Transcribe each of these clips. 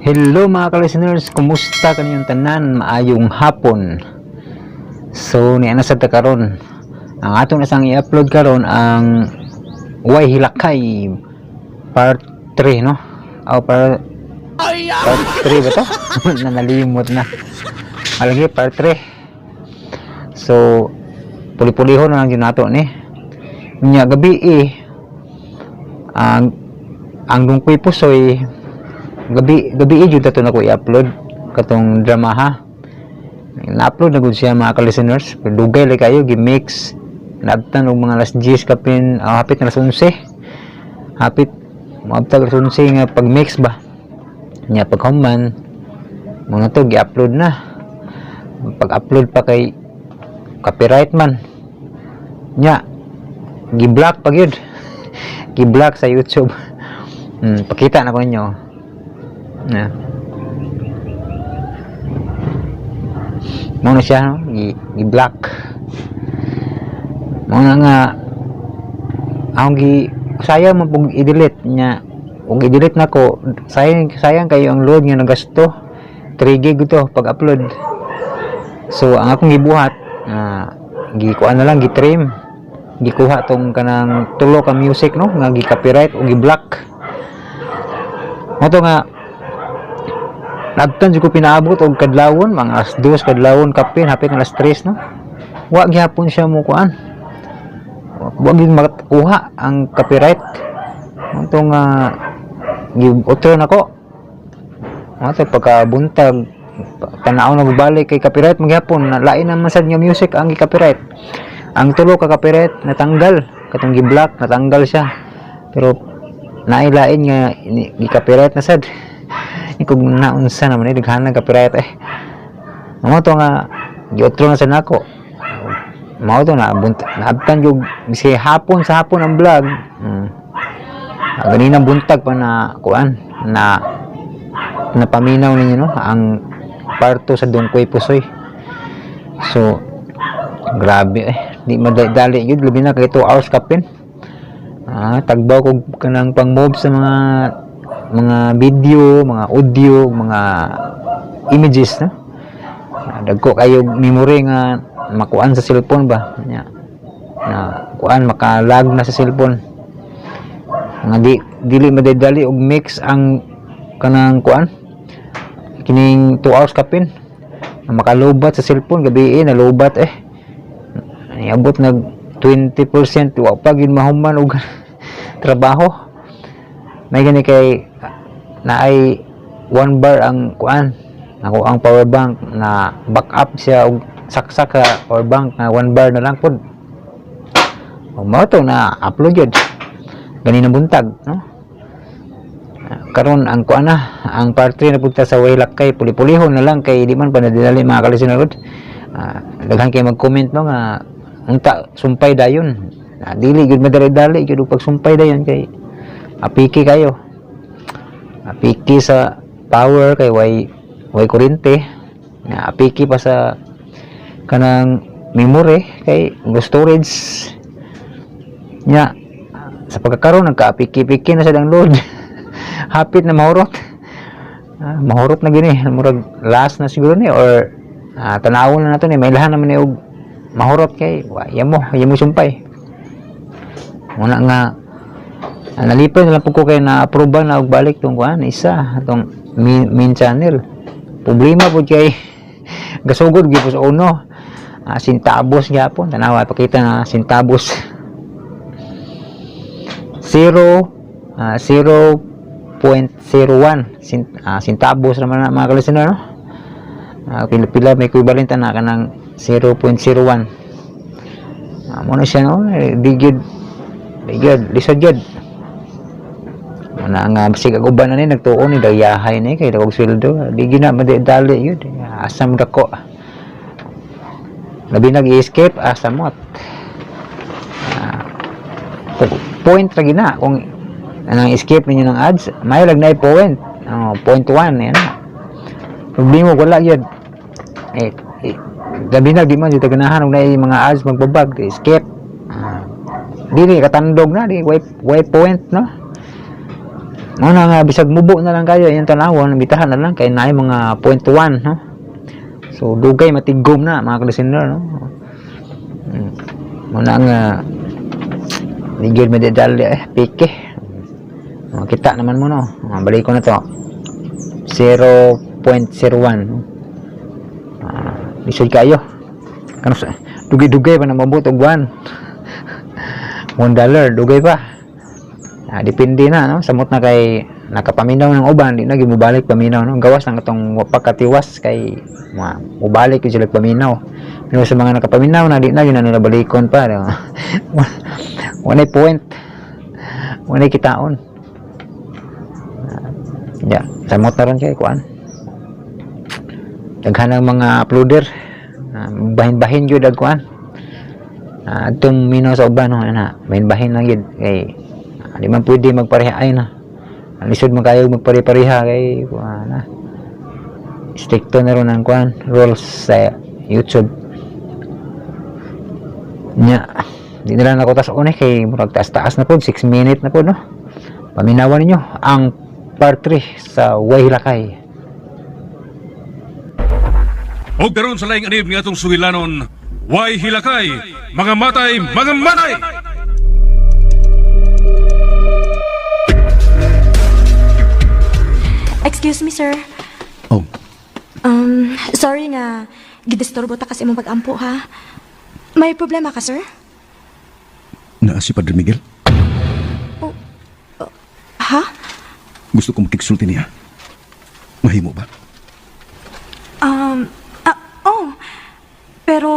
Hello, mga ka-listeners, kumusta kaninyong tanan? Maayong hapon. So, niya na sa karon. Ang atong nasang i-upload karon ang Way Hilakay part 3, no? O part 3 ba to? Na nalimot na. Alagi part 3. So, puli-pulihon na lang yun nato ni. Nya gabi eh, ang Dungkoy Pusoy, gabi gabi jud ato nako i-upload katong drama, ha. Na-upload na gud siya, mga ka-listeners, pero dugay lay kayo gi-mix, naabtan og mga alas 10 kapin, hapit na alas 11, hapit moabtag alas 11 nga pag-mix ba nya. Pag human mga to, gi-upload na. Pag-upload pa kay copyright man nya, gi-block pa gyud, gi-block sa YouTube. Pakita na ko ninyo na mao na siya, no? Gi-block mao na nga akong gi sayang man pug i-delete nya. Ug i-delete nako, sayang sayang kayo ang load nga nagasto, 3 gig to pag-upload. So ang akong gibuhat, gikuan na lang, gi-trim, gikuha tong kanang tulo ka music, no, nga gi-copyright o gi-block mo to nga nabtan jud ko pinaabot og kadlawon, mga alas 2 kadlawon kapin, hapit na alas 3, no. Wa gihapon siya mo kuan, wa gyud makuha ang copyright mo to nga gi-utro nako mo to. Pagka buntag, tanaw na balik kay copyright magyapon na. Lain naman sad nga music ang gi-copyright. Ang tulo ka copyright natanggal, katong gi-block natanggal siya, pero nailain nga gi-copyright na sad. Kung naunsa naman eh, daghan ng copyright eh. Mao to nga giotro na sa nako. Mao to na naabtan jud si hapon sa hapon ang vlog. Ah, ganina buntag pa na kuan na napaminaw ninyo, no, ang parto sa Dungkoy Pusoy. So grabe eh, di madali yun, labi na kay 2 hours kapin. Tagbaw ko kanang pang-move sa mga video, mga audio, mga images, no. Dagko kayo memory nga makuan sa cellphone ba nya, na kuan, makalag na sa cellphone nga di dili madali og mix ang kanang kuan kining 2 hours kapin na makalobat sa cellphone. Gabi eh, nalobat eh, niabot nag 20%, wa pa gyud mahuman og trabaho. May gani kay naay 1 bar ang kuan ako, ang power bank na backup siya og saksak ka power bank nga 1 bar na lang pod. O mao to na upload yun ganina buntag, no. Karon ang kuan na ang part 3 na punta sa Waylak kay puli-pulihon na lang kay di man pa nadali, mga kalisinarod. Daghan kay mag-comment, no, nga unta sumpay dayon na. Dili gyud madali-dali gyud og pagsumpay dayon kay apiki kayo, apiki sa power kay way kuryente na, apiki pa sa kanang memory kay go storage nya. Sa pagkakaroon nagkaapiki-piki na sa download, hapit na mahurot. Mahurot na gini, murag last na siguro ni or tanawon na nato ni, may lahan naman ni og mahurot kay wa yamo yamo sumpay. Muna nga nalipay na lang po ko kay na-approve na og balik tong kuan isa atong main channel. Problema po kay gasugod gyud po sa uno, sintabos gyapon. Tanawa, pakita na sintabos, 0 0.01 centavos naman na, mga ka-listener, no? Pila pila may equivalent na kanang 0.01. Mo na siya, no. Eh, di gyud di gyud lisod gyud. Muna nga basig ang uban na ni nagtuon ni dayahay ni kay dagog sweldo, di gyud na madali gyud. Asam dako, labi nag-escape asamot. Point ra gina kung anang escape ninyo ng ads, may lag na point, oh, point 1 yan na. Problema wala gyud eh, eh labi na di man jud ganahan og naay mga ads magbabag, escape. Dili katandog na di way point, no. Mao na nga bisag mubo na lang kayo iyang tanawon, bitahan na lang kay naay mga 0.1, no. So dugay matigom na, mga ka-listener, no. Mao na nga di gyud madadali eh, pike. Oh, kita naman mo, no. Ah, balik ko na to. 0.01, no? Ah, lisod kayo. Kano sa dugay-dugay pa na mabot og 1. $1 dugay pa. Ah, depende na, no. Samot na kay nakapaminaw ng uban, di na gyud mobalik paminaw, no. Gawas lang atong wa pa katiwas kay ma mobalik gyud sila paminaw. Pero sa mga nakapaminaw na, di na gyud na nila balikon pa, no? Walay point. Walay kitaon. Ya, samot na ron kay kuan. Daghan ang mga uploader. Ah, bahin-bahin gyud ag kuan. Ah, atong minaw sa uban, no, ana, bahin-bahin lang gyud kay di man pwede magpareha ay na. Ang lisod man kayo magpare-pareha kay kuan na. Stricto na ron ang kuan rules sa YouTube. Nya, di nila nako tas eh kay murag taas-taas na pod, 6 minute na pod, no. Paminawan ninyo ang part 3 sa Way Hilakay. Og karon sa laing anib nga atong sugilanon, Way Hilakay, mga matay, mga matay! Excuse me, sir. Oh, Sorry nga gidisturbo ta kasi imong pag-ampo ha. May problema ka, sir? Naa si Padre Miguel. Ha? Gusto ko makigsulti niya. Mahimo ba? Oh. Pero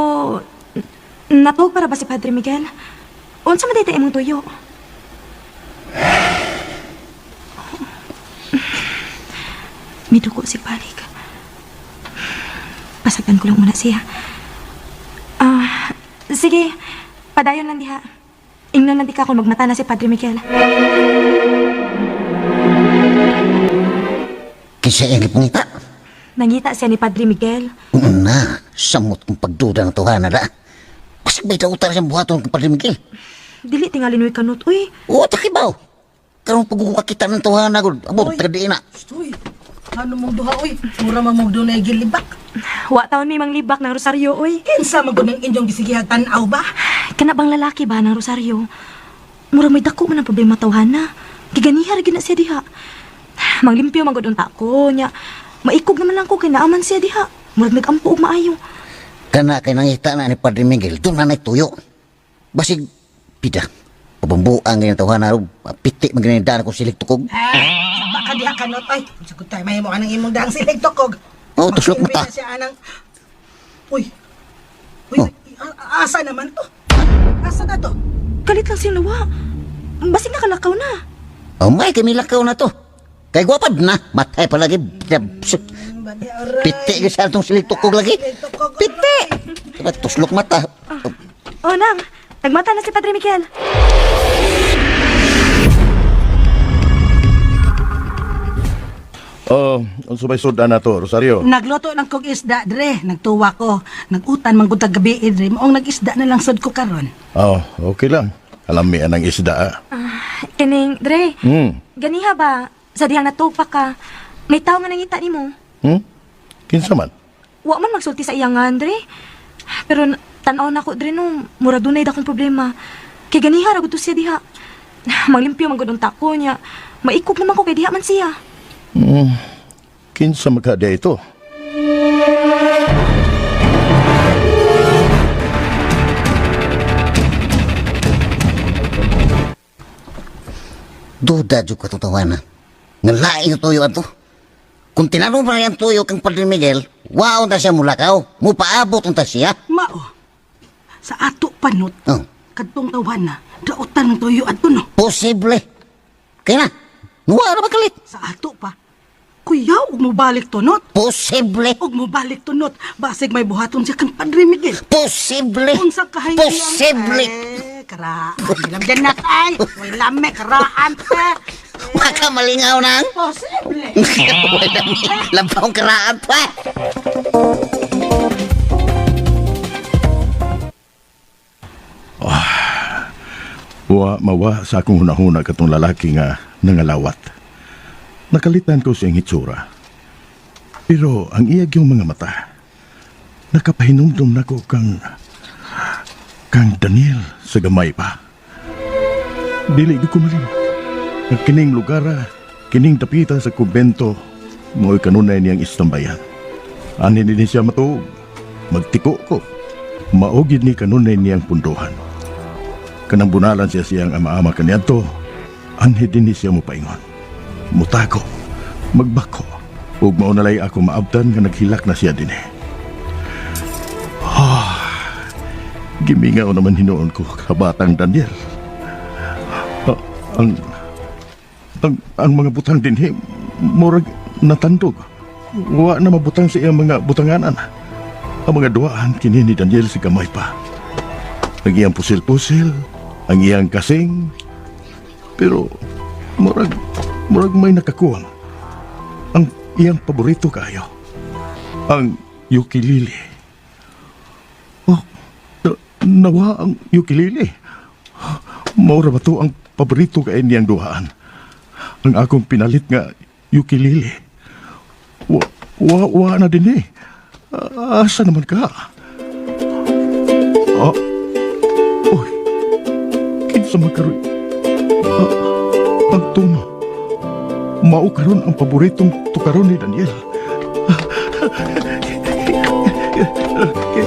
natuog para ba si Padre Miguel? Unsa man dayta imong tuyo? Miduko si Balik. Pasagdan ko lang muna siya. Ah, sige. Padayon lang diha. Ingnon lang di ka kung magmata na si Padre Miguel. Kinsa iyang gipangita? Nangita siya ni Padre Miguel. Na, samot kong pagduda ng tuhan na. Kasi may dautan siyang buhaton kang Padre Miguel. Dili tingali nuy kanot. Uy, Oo, takibaw. Karon pag kita ng tuhan na, gud. Abo, taga diin na. Uy, ano mong duha, uy? Mura man mong dunay gilibak. Wa taon may manglibak ng rosaryo, uy. Kinsa man gud ang inyong gisigihag tan-aw ba? Kana bang lalaki ba ng rosaryo? Mura may dako man ang problema tawhana. Giganiha ra gyud na siya diha. Manglimpyo man gud unta ko nya. Maikog naman lang ko kay naaman siya diha. Murag nagampo og maayo. Kana kay nangita na ni Padre Miguel, doon na tuyo. Basig, pida. Pabambuang ganyan tuhan na, piti man ganyan daan kung silig tukog. Eh, baka diha kanot, ay. Sagot tayo, mahimo anang imong daang silig tukog. Oh, tuslok Magsilbi mata. na siya anang. Uy. Uy, Oh. asa naman to? Asa na to? Kalit lang siyang lawa. Basig nakalakaw na. Oh my, kay milakaw na to. Kay gwapad na, matay palagi. Piti ka sa itong silig tukog lagi. Silig tukog, Piti! Diba, tuslok mata. Oh, nang. Nagmata na si Padre Miguel. Oh, unsa may sudan na to, Rosario? Nagluto lang kog isda, dre. Nagtuwa ko. Nagutan man gud tag gabi, eh, dre. Maong nag-isda na lang sud ko karon. Oh, okay lang. Alam mi anang isda. Ah. Kining, Dre. Ganiha ba? Sa dihang natupa ka. May tao nga nangita nimo. Kinsa man? Wa man magsulti sa iyang nga, Andre. Pero tan-aw na ko, Dre, no, mura dunay dakong problema. Kay ganiha ra gud to siya diha. Manglimpyo man gud unta ko niya. Maikog naman ko kay diha man siya. Kinsa magka ito? Duda jud ko tutawana. Nga lain ang tuyo ato. Kung tinanong pa ang tuyo kang Padre Miguel, waon ta siya mulakaw. Mupaabot unta siya. Mao. Sa ato panot, Oh, kadtong tawana, dautan ng tuyo adto no. Posible. Kaya na, nuwa ra ba kalit? Sa ato pa. Kuya, ug mobalik tunot. Posible. Ug mobalik tunot. Basig may buhaton siya kang Padre Miguel. Posible. Unsa kahay Posible. Eh, karaan. Ilam dyan na kay. Way lame, karaan. Eh, Wa ka malingaw nang. posible. Wala labaw karaan pa. Wa mawa sa akong hunahuna katong lalaki nga nangalawat. Nakalitan ko siyang hitsura. Pero ang iyag yung mga mata, nakapahinumdum nako kang kang Daniel sa gamay pa. Dili gyud ko malimot. Nga kining lugar, kining dapita sa kumbento, mo'y kanunay niyang istambayan. Ani din siya matuog, magtiko ko. Mao gyud ni kanunay niyang punduhan. Kanang bunalan siya siyang ama-ama kaniadto, anhi din ni siya mopaingon. Mutago, magbako, ug mao nalay ako maabtan nga naghilak na siya dinhi. Ah, gimingaw naman hinuon ko kabatang Daniel. Ah, ang mga butang dinhi murag natandog. Wa na mabutang sa iyang mga butanganan. Ang mga duaan kini ni Daniel si gamay pa. Ang iyang pusil-pusil, ang iyang kasing. Pero murag may nakakuwang. Ang iyang paborito kayo. Ang ukulele. Oh, nawa ang ukulele. Maura ba to ang paborito kay niyang duhaan? Ang akong pinalit nga ukulele. Wa na din eh. Asa naman ka? Ah, oy, kinsa man karon? Ah, ang tono. Mao karon ang paboritong tukaron ni Daniel.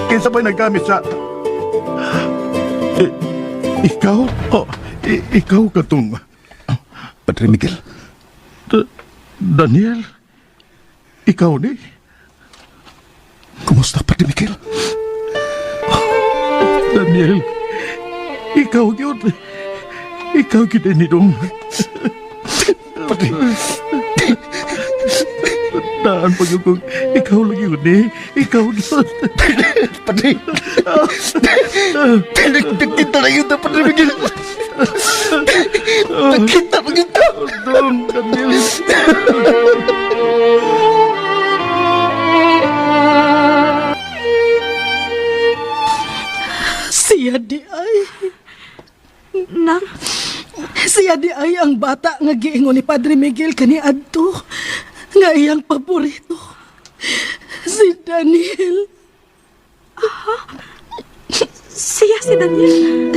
Kinsa ba'y naggamit sa... Eh, ikaw? Oh, ikaw katong... Padre Miguel. Daniel? Ikaw ni? Kumusta, Padre Miguel? Daniel, ikaw yun. Ikaw gyud ni dong. Padre. Daan pag kung ikaw lang yun eh. Ikaw yun. Padre. Nagkita na yun, Padre Miguel. Nagkita na yun. Dong, Daniel. Siya di ay. Nang, Siya di ay ang bata nga giingon ni Padre Miguel kaniadto nga iyang paborito. Si Daniel. Siya si Daniel.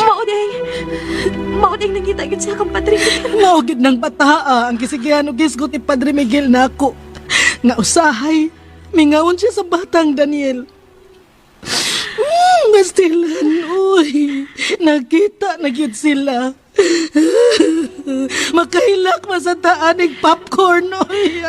Mao ding. Mao ding nangita gyud siya kang Padre Miguel. Mao gid ng bataa ang gisigihan og gisgot ni Padre Miguel nako. Nga usahay, mingawon siya sa batang Daniel. Mastilan, uy. Nakita na gyud sila. Makahilak man sa taanig popcorn, uy.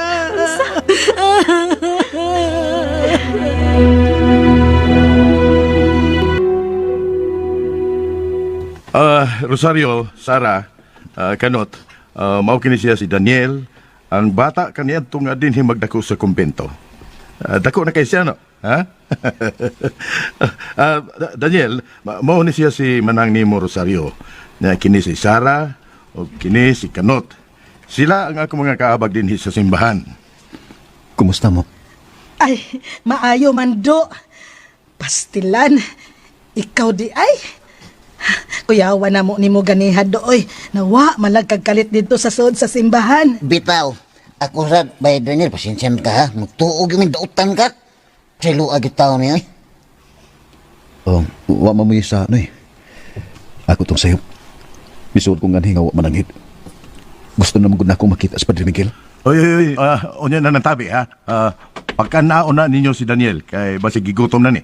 Ah, Rosario, Sara, Kanot, mao kini siya si Daniel, ang bata kaniadto nga dinhi magdako sa kumbento. Dako na kay siya, no? Ha? Daniel, mao ni siya si manang nimo Rosario. Na kini si Sara o kini si Kanot. Sila ang akong mga kaabag dinhi sa simbahan. Kumusta mo? Ay, maayo man do. Pastilan, ikaw di ay. Kuyawa na mo nimo ganiha dooy. Nawa, malagkagkalit dito sa sud sa simbahan. Bitaw, ako sa bay Daniel, pasensya ka ha. Magtuog yung dautan ka. Sa luag yung tao niya eh. Oh, wa man mo sa ano eh. Ako tong sayo. Bisuod kong ganhi nga wa mananghid. Gusto naman gud na akong makita sa Padre Miguel. Oy, oy, oy, unya na ng tabi, ha? Pagka-naon na ninyo si Daniel, kay basig gigutom na ni.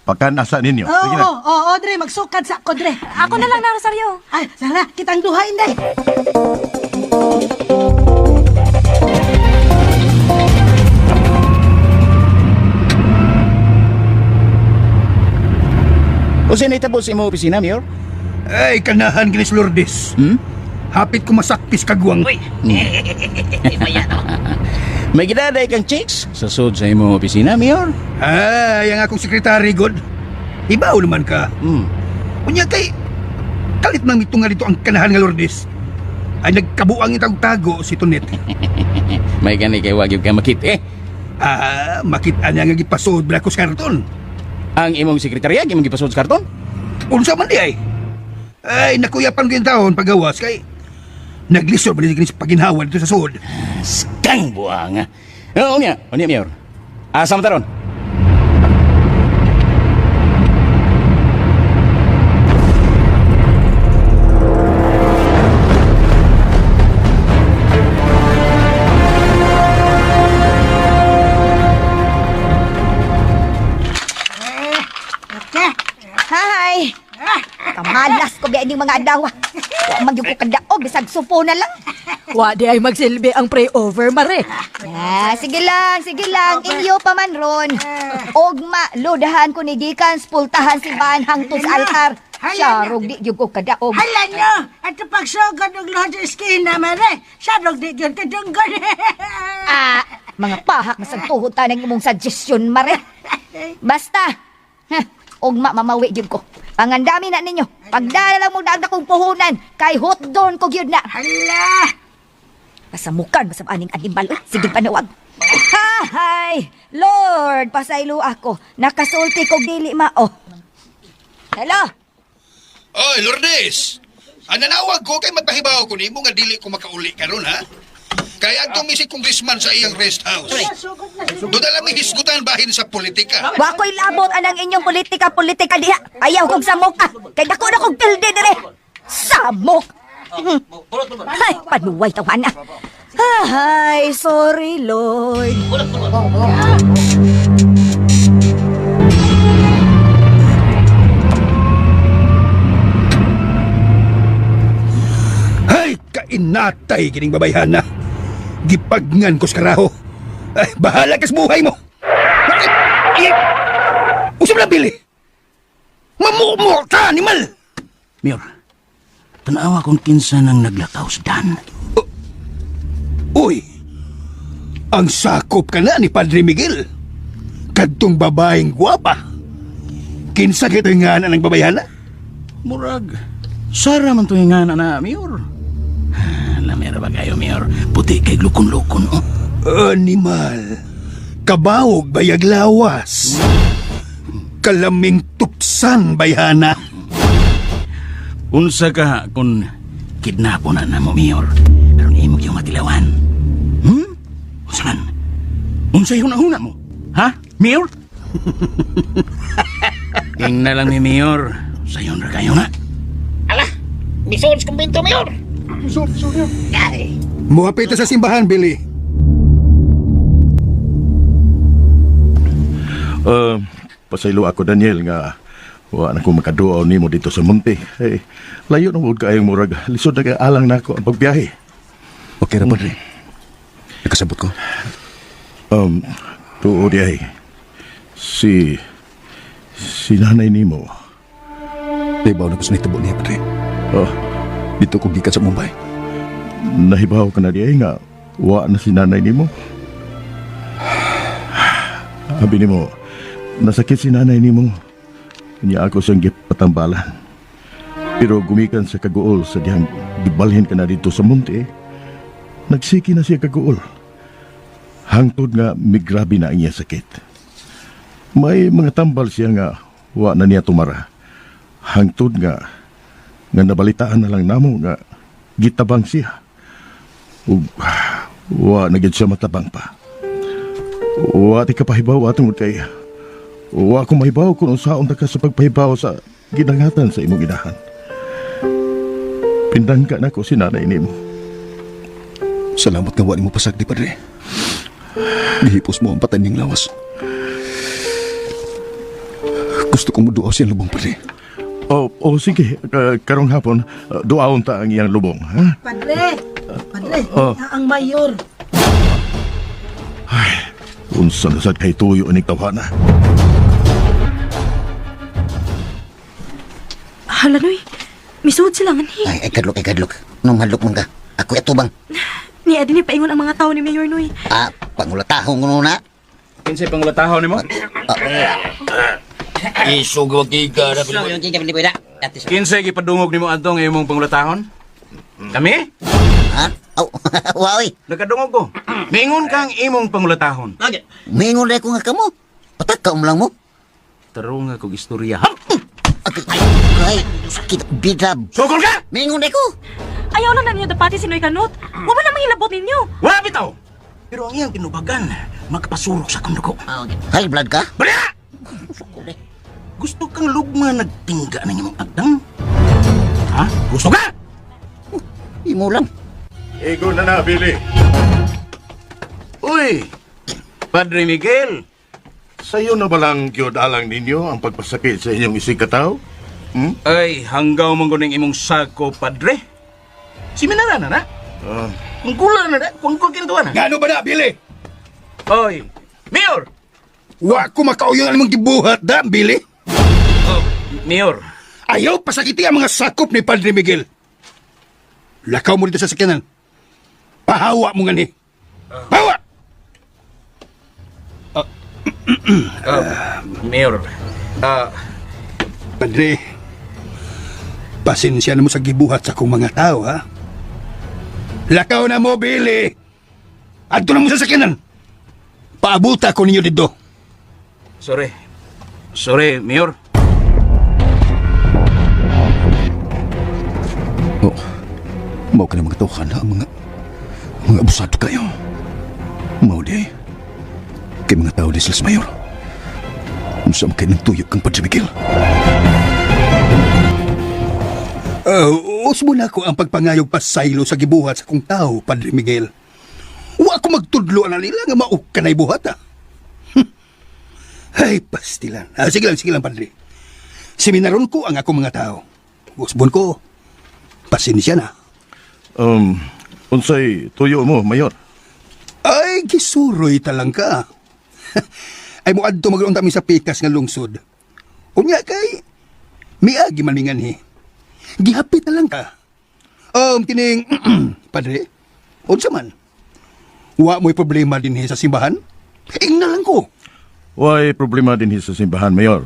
Pagka-nasa ninyo. Oo, Sige na. oo, oo, Dre, magsukad sa ako, Dre. Ako na lang na, Rosario. Ay, sana, kitang duha, inday. Unsay nahitabo sa imong opisina, Mayor? Ay, kanahan ginis Lourdes. Hapit ko masakpis kagwang. May gidaday kang chicks sa sud sa imong opisina, Mayor? Ay, ang akong sekretary, God. Ibaw naman ka. Unya kay, kalit nang mitunga dito ang kanahan nga Lourdes. Ay, nagkabuang itag-tago si Tonet. May gani kay wag gyud ka makit eh. Ah, makita niya nga gipasod bra ko sa karton. Ang imong sekretarya imong gipasud sa karton? Unsa man di ay? Ay, nakuyapan ko yung taon pagawas kay Naglisod ba ni sa paginhawa dito sa sud? Skang buang. Oh, unya, unya Mayor. Asa man taron? Hi! Kamalas ko biya ining mga adlaw. Wa man gyud ko kadaog bisag sufo na lang. Wa di ay magsilbi ang pray-over, mare. Ah, sige lang, sige lang. Inyo pa man ron. Ogma, ludahan ko ni gikan spultahan si Van hangtod sa altar. Siya, rog di gyud ko kadaog. Hala nyo! At pagsugod og luhod sa eskina, mare. Sarog di gyud kadunggon. Ah, mga pahak masag tuhod ta ng imong suggestion, mare. Basta, ha, ugma mamawi gyud ko. Pangandami na ninyo. Pagdala lang mo daag akong puhunan, kay hotdon ko gyud na. Hala! Pasamukan masab aning animal. Oh, sige panawag. Hay! Lord, pasaylo ako. Nakasulti ko dili mao. Hello? Oy, Lourdes! Ang nanawag ko kay magpahibaw ko nimo nga dili ko makauli karon ha. Kay adtong mi si congressman sa iyang rest house. Doon na lang may hisgutan bahin sa politika. Wa ko'y labot anang inyong politika-politika diha. Ayaw kong samok ah. Kay dako na kong tilde dire. Samok! Ay, panuway tawana. Ay, sorry, Lord. Ay, kainatay kining babayhana. Gipagngan ko sa karaho. Ay, bahala kas buhay mo. Bakit? Eh, Usap na, Billy. Mamumur ka, animal! Mayor, tanawa kung kinsa nang naglakaw sa dan. Uy, ang sakop ka na ni Padre Miguel. Kadtong babaeng gwapa. Kinsa kito nga na ng babayhana? Murag, Sara man to nga na na, Mayor. Lamera ba kayo, Mayor? Puti kay lukon-lukon, oh. Animal. Kabawog bayag lawas. Kalaming tupsan bayhana. Unsa ka kung kidnapo na na mo, Mayor. Aron imo yung matilawan. Unsa man? Unsa yung huna mo? Ha, Mayor? Ing na lang ni Mayor. Sayon ra kayo na. Ala, misod sa kumbinto, Mayor. Muhapit ta sa simbahan, Billy. Pasaylo ako, Daniel, nga wa na ko makaduaw nimo dito sa munti. Hey, layo na gud kaayong murag. Lisod na kay alang nako ang pagbiyahe. Okay ra, Padre. Nakasabot ko. Tuo di ay. Si nanay nimo. Nahibaw na ko sa nahitabo niya, Padre. Oh, Dito ko gikan sa Mumbai. Nahibaw ka na di ay nga wa na si nanay nimo. Abi nimo, nasakit si nanay nimo. Niya ako siyang gipatambalan. Pero gumikan sa kaguol sa dihang gibalhin ka na dito sa munti, nagsiki na siya kaguol. Hangtod nga migrabe na ang iya sakit. May mga tambal siya nga wa na niya tumara. Hangtod nga nga nabalitaan na lang namo nga gitabang siya. Ug wa na gyud siya matabang pa. Wa ti kapahibaw atong kay wa ko mahibaw kung unsaon ta ka sa pagpahibaw sa ginangatan sa imong inahan. Pindangka na ko si nanay nimo. Salamat nga wa nimo pasagdi, Padre. Gihipos mo ang patay niyang lawas. Gusto kong muduaw siyang lubong, Padre. Oh, oh sige, karong hapon duaon ta ang iyang lubong, ha? Padre! Padre, Oh. ang mayor. Unsa na sad kay tuyo ining tawhana. Hala, Noy. Misuod sila nga ni. Ay, ay kadlok, ay kadlok. Nung hadlok man ka. Ako atubang. Ni Adi ni paingon ang mga tao ni Mayor Noy. Ah, pangulatahong ko na. Kinsay pangulatahon nimo? Isog giga na Kinsay gipadungog nimo adtong imong pangulatahon? Kami? Ha? Aw, waoy. Nakadungog ko. Mingon kang imong pangulatahon. Mingon na ko nga kamo. Pataka mo lang mo. Tarong nga kog istorya. Ha? Ay, ay, sakit, bidab. Sugol ka! Mingon na ko. Ayaw lang na ninyo dapati si Noy Kanot. Wa ba namang hilabot ninyo? Wa bitaw. Pero ang iyang tinubagan, magpasurok sa akong dugo. High blood ka? Bala! Gusto kang lugma nagtingga ng imong agdang? Ha? Gusto ka? Imo lang. Ego na na, Billy. Uy! Padre Miguel! Sayo na ba lang gyud alang ninyo ang pagpasakit sa inyong isigkataw? Hmm? Ay, hanggaw man ko ng imong sako, padre. Siminara na na. Kung kula na na, kung kula kinatuwa na. Ngano ba na, Billy? Oy, Mayor! Wa ko makauyon ang imong gibuhat da, Billy. Oh, Mayor. Ayaw pasakiti ang mga sakop ni Padre Miguel. Lakaw mo dito sa sakyanan. Pahawa mo nga ni. Pahawa! Mayor. Padre, pasensya na mo sa gibuhat sa akong mga tao, ha? Lakaw na mo, Billy! Adto na mo sa sakyanan! Paabuta ko ninyo dito. Sorry. Sorry, Mayor. Oh, mao ka na mga tawhan ang mga abusado kayo. Mao di. Kay mga tao di sila sa mayor. Unsa man kay nang tuyok kang Padre Miguel? Usbo na ko ang pagpangayog pasaylo sa gibuhat sa kong tao, Padre Miguel. Wa ko magtudlo na nila nga maok ka na'y buhat, ah. Ay, pastilan. Ah, sige lang, Padre. Seminaron ko ang akong mga tao. Usbon ko. Pasensya na. Unsay tuyo mo, Mayor? Ay, gisuroy talang ka. Ay, muadto magroon kami sa pikas nga lungsod. Unya kay, miagi man minganhi. Gihapit na lang ka. Kining, padre, unsa man? Wa mo'y problema din sa simbahan? Ingna lang ko. Way problema din sa simbahan, Mayor.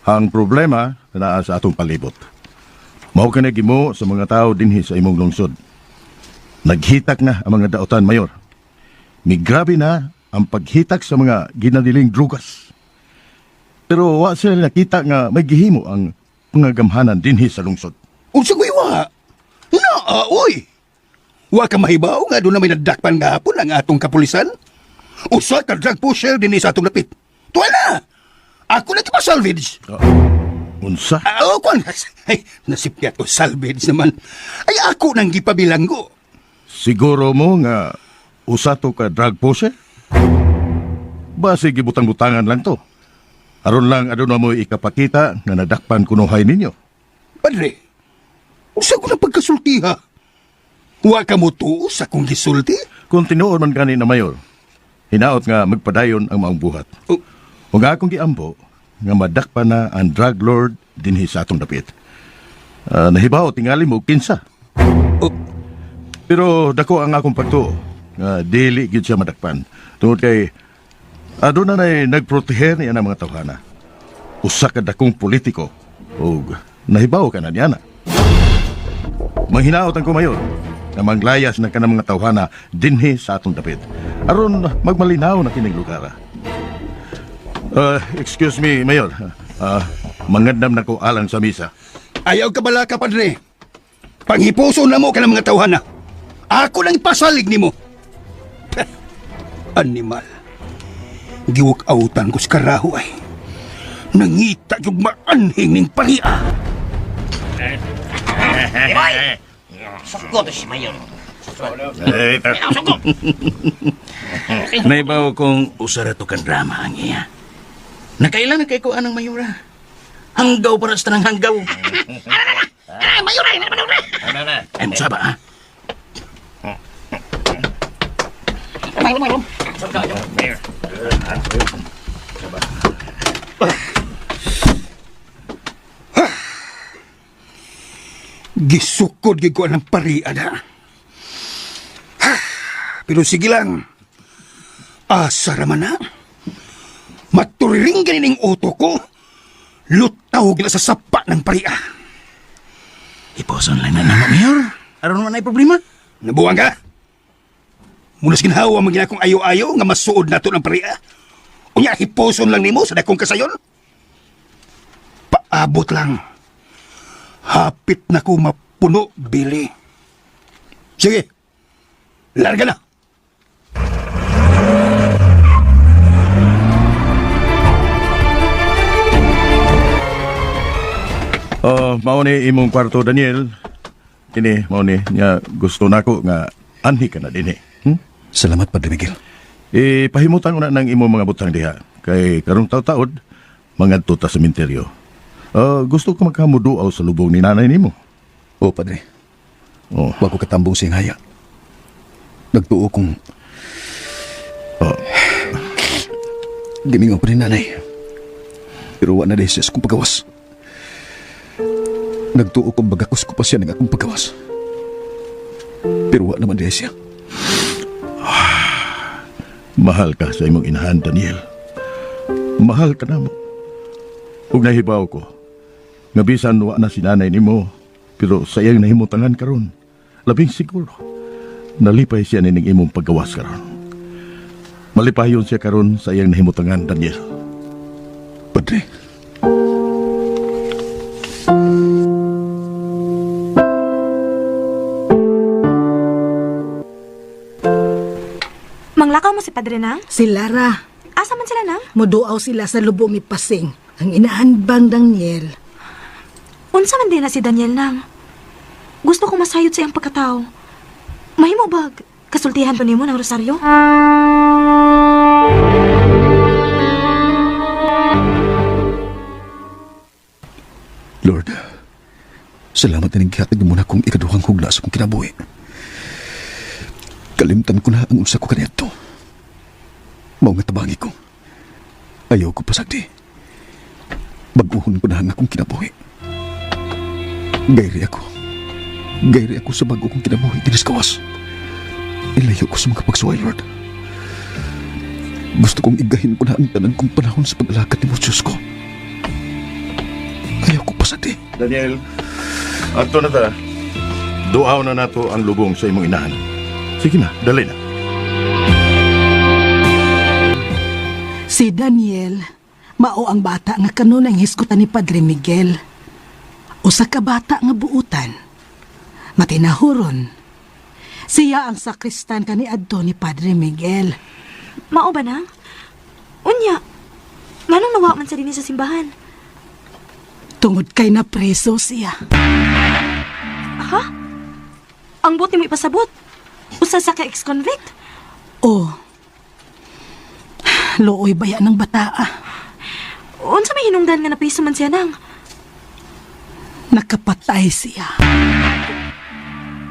Ang problema naa sa atong palibot. Mao ka na gimo sa mga tao dinhi sa imong lungsod. Naghitak na ang mga daotan, Mayor. Migrabe na ang paghitak sa mga ginadiling drugas. Pero wa sila nakita nga may gihimo ang mga gamhanan dinhi sa lungsod. Unsa ko'y wa? Naa, oy! Wa ka mahibaw nga doon na may nadakpan gahapon ang atong kapulisan? Usa ka drug pusher dinhi sa atong lapit. Tuwa na! Ako na pa salvage. Unsa? Ah, oh, kwan. Ay, nasipyat ko salvage naman. Ay, ako nang gipabilanggo. Siguro mo nga usa to ka drug pusher? Basi gibutang-butangan lang to. Aron lang aduna mo ikapakita nga nadakpan kunuhay ninyo. Padre, usa ko na pagkasulti ha. Wa ka mo tuo sa kong gisulti? Kung tinuod man gani na mayor, hinaot nga magpadayon ang maong buhat. Oh. Ug akong giampo nga madakpan na ang drug lord dinhi sa atong dapit. Nahibaw tingali mo kinsa. Oh. Pero dako ang akong pagtuo nga dili gyud siya madakpan. Tungod kay aduna nay nagproteher niya ng mga tawhana. Usa ka dakong politiko ug nahibaw ka na niya na. Manghinaot ang kumayor nga manglayas na kanang mga tawhana dinhi sa atong dapit. Aron magmalinaw na kining lugar. Excuse me, Mayor. Mangandam na ko alang sa misa. Ayaw ka bala ka, padre. Panghipuso na mo ka ng mga tawhana. Ako lang ipasalig nimo. Peh, animal. Giwak-autan ko sa karaho ay. Nangita yung maanhing ning paria. Boy! Suko to si Mayor. Eh, Suko! Naibaw kong usara to ka drama ang iya. Nakailan na kay ko anang mayura. Hanggaw para sa tanang hanggaw. Ah, Mayor ay, Mayor! Ay, musaba ha? Mayor, Mayor. Gisukod gid ko ang paria na. Ha, pero sige lang. Asa raman na. Maturiring ganining uto ko. Lutaw gila sa sapa ng paria. Iposon lang na namo, Mayor. Aron man ay problema. Nabuwang ka? Muna sa ginhawa mo ginakong ayo-ayo nga masuod na to ng paria. Unya, hiposon lang nimo sa dakong kasayon. Paabot lang. Hapit na ko mapuno, Billy. Sige. Larga na. Oh, mao ni imong kwarto Daniel. Kini mao ni nga gusto nako nga anhi ka na dinhi. Salamat, Padre Miguel. Eh pahimutan ko na ng imong mga butang diha kay karong taud-taud mangadto ta sa sementeryo. Gusto ko magkamuduaw sa lubong ni nanay nimo. Oo, Padre. Oh. Wa ko katambong siyang haya. Nagtuo kong Oh. Gimingon ko ni nanay. Pero wa na dahil siya sa akong pagawas. Nagtuo kong bagakos ko pa siya ng akong pagawas. Pero wa naman dahil siya. Mahal ka sa imong inahan, Daniel. Mahal ka namo. Ug nahibaw ko, nga bisan wa na si nanay nimo, pero sa iyang nahimutangan karon, labing siguro, nalipay siya nining imong paggawas karon. Malipayon siya karon sa iyang nahimutangan, Daniel. Padre. Manglakaw mo si Padre Nang? Si Lara. Asa man sila nang? Muduaw sila sa lubong ni Pasing, ang inahanbang Daniel. Unsa man din na si Daniel nang? Gusto ko masayod sa iyang pagkatao. Mahimo bag kasultihan to nimo ng rosaryo? Lord, salamat na gihatag mo na akong ikaduhang hugla sa akong kinabuhi. Kalimtan ko na ang unsa ko kaniadto. Mao nga tabangi ko. Ayaw ko pasagdi. Baguhon ko na ang akong kinabuhi. Gayri ako. Gayri ako sa bago kong kinabuhi dinis kawas. Ilayo ko sa mga pagsuway, Lord. Gusto kong igahin ko na ang tanan kong panahon sa pag-alagad ni mo, Diyos ko. Ayaw ko pasagdi. Daniel, adto na ta. Duaw na nato ang lubong sa imong inahan. Sige na, dali na. Si Daniel, mao ang bata nga kanunay hisgutan ni Padre Miguel. Usa ka bata nga buutan. Matinahuron. Siya ang sakristan kaniadto ni Padre Miguel. Mao ba nang? Unya, nganong nawa man sa dinhi sa simbahan? Tungod kay napreso siya. Ha? Ang buti mo ipasabot. Usa sa ka ex-convict. Oh. Looy baya ng bataa. Unsa may hinungdan nga napriso man siya nang? Nakapatay siya.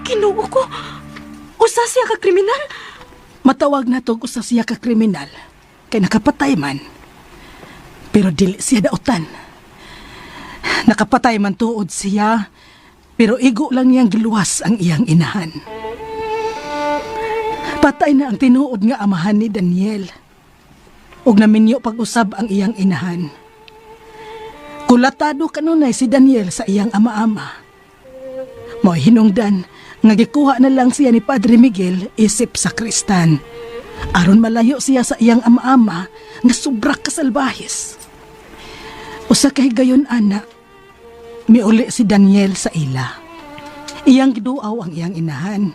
Kinuo ko. Usa siya ka kriminal. Matawag na tog usa siya ka kriminal kay nakapatay man. Pero dili siya dautan. Nakapatay man tuod siya, pero igo lang niyang giluwas ang iyang inahan. Patay na ang tinuod nga amahan ni Daniel. Ug naminyo pag-usab ang iyang inahan. Kulatado kanunay si Daniel sa iyang ama-ama. Mo'y hinungdan nga gikuha na lang siya ni Padre Miguel isip sa kristan. Aron malayo siya sa iyang ama-ama nga sobra kasalbahis. Usa kay gayon ana, miuli si Daniel sa ila. Iyang giduaw ang iyang inahan.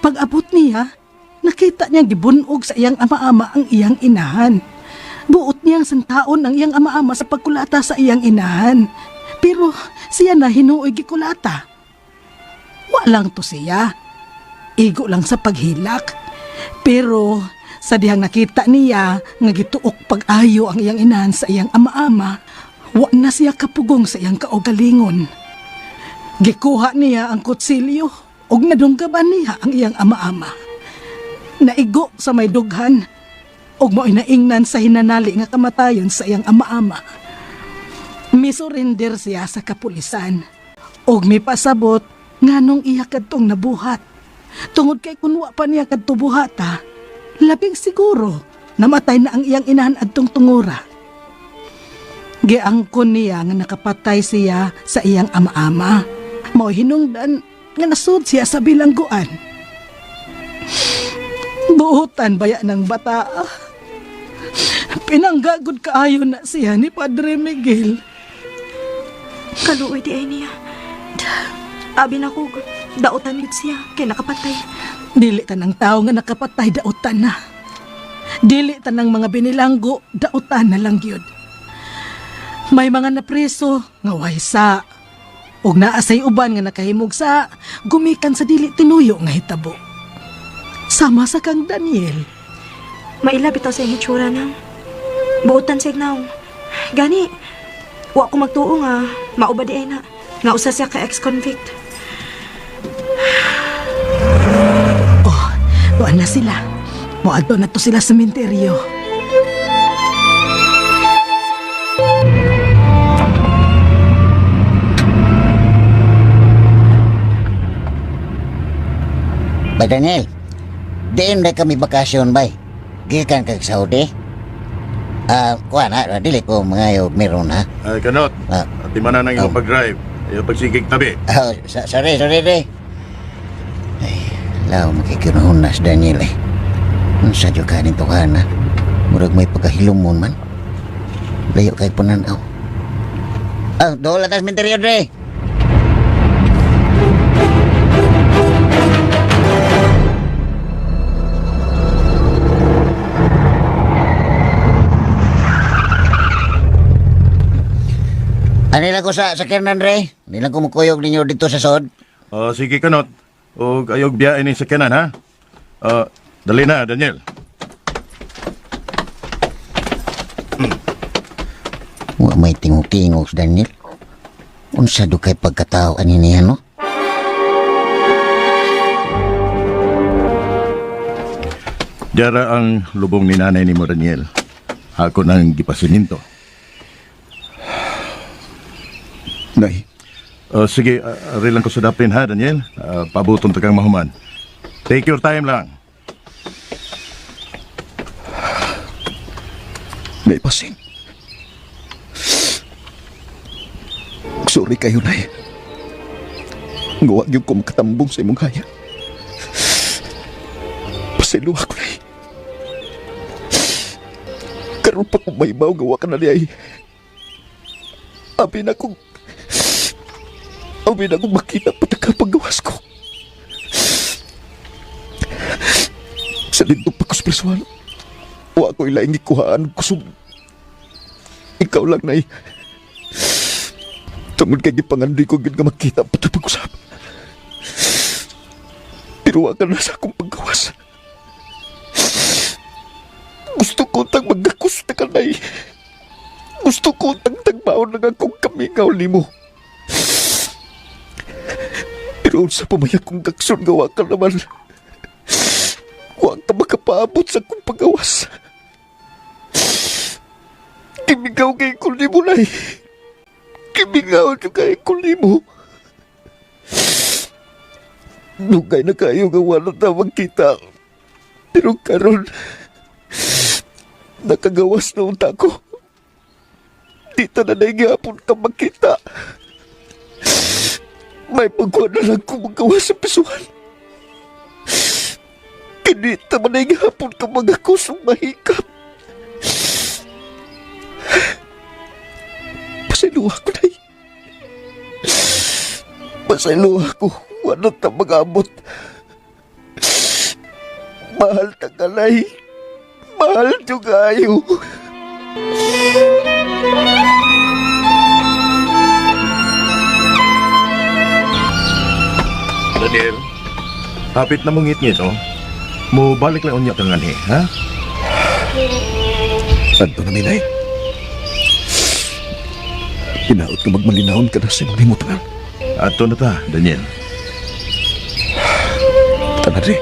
Pag-abot niya, nakita niyang gibunog sa iyang ama-ama ang iyang inahan. Buot niyang santaon ang iyang ama-ama sa pagkulata sa iyang inahan. Pero siya na hinuoy gikulata. Walang to siya. Igo lang sa paghilak. Pero sa dihang nakita niya nga gituok pag-ayo ang iyang inahan sa iyang ama-ama, wa na siya kapugong sa iyang kaugalingon. Gikuha niya ang kutsilyo ug nadunggaban niya ang iyang ama-ama. Naigo sa may dughan ug mo'y naingnan sa hinanali nga kamatayon sa iyang ama-ama. Misurrender siya sa kapulisan ug mipasabot nganong iya kadtong nabuhat. Tungod kay kun wa pa niya kadto buhata, labing siguro namatay na ang iyang inahan adtong tungura. Giangkon niya nga nakapatay siya sa iyang ama-ama. Mao hinungdan nga nasud siya sa bilangguan. Buotan baya ng bata. Pinanggagod kaayo na siya ni Padre Miguel. Kaluoy di ay niya. Abi na ko. Dautan gid siya kay nakapatay. Dili tanang tao nga nakapatay dautan na. Dili tanang mga binilanggo dautan na lang gyud. May mga napreso nga way sa ug naa say uban nga nakahimog sa gumikan sa dili tinuyo nga hitabo. Sama sa kang Daniel. Maila bitaw sa iyang hitsura nang. Buotan siya naong. Gani, wa ko magtuo nga mauba di ay na. Nga usa siya ka ex-convict. Oh, tuan na sila. Moadto na to sila sa sementeryo. Bay Daniel, diin na kami bakasyon bay. Gikan kag Saudi. Ah, kuan ha, dili ko mga meron ha. Ay, kanot. Ah. Ati man na nang iyong pag-drive. Ayaw pagsigig tabi. Oh, sorry, sorry, re. Ay, lao makikinahon na si Daniel eh. Unsa jud ka nito ka na? Murag may pagkahilumon man. Layo kay pananaw. Ah, dola tas menteryo dre. Ano lang ko sa sakyanan, re? Hindi lang ko mukuyog ninyo dito sa sod. Oh, sige kanot. O ayog biyain ni sakyanan ha. Ah, dali na, Daniel. Wa may tingog-tingog si Daniel. Unsa do kay pagkatao ani niya, no? Diara ang lubong ni nanay ni mo, Daniel. Ako nang gipasiminto. Nay, Oh, sige, ari lang ko sa dapin ha, Daniel. Ah, pabuton ta kang mahuman. Take your time lang. Nay Pasing. Sorry kayo, Nay. Nga wa gyud ko makatambong sa imong haya. Pasaylo ako, Nay. Karon pa kung mahibaw nga wa ka na ay. Abi na kong... Abi na kong makita pagkakapagawas ko. Sa dito pa ko sa prisuhan. Wa ko ilaing gikuhaan kusog. Ikaw lang, Nay. Tungod kay gipangandoy ko gid nga makita pati pag-usap. Pero wa ka na sa akong paggawas. Gusto ko tang magdakos na ka, Nay. Gusto ko tang tagbaon ng akong kamingaw nimo. Pero unsa pa may akong gakson nga wa ka naman. Wa ka makapaabot sa akong paggawas. Kimingaw kay ko nimo, Nay. Kimingaw na kay ko nimo. Dugay na kayo nga wala ta magkita. Pero karon nakagawas na unta ko. Di ta na gihapon ka magkita. May pagkuha na lang ko magawas sa pisuhan. Kini ta man ay gihapon ka magakos ug mahikap. Pasaylo ako, Nay. Pasaylo ako. Wala ta mag-abot. Mahal ta ka, Nay. Mahal to kayo. Daniel. Hapit na mong ngit oh. Mo balik lang unya kang anhi, ha? Adto na mi, Nay. Hinaot ka magmalinahon ka na sa imong limutangan. Adto na ta, Daniel. Tana, Dre.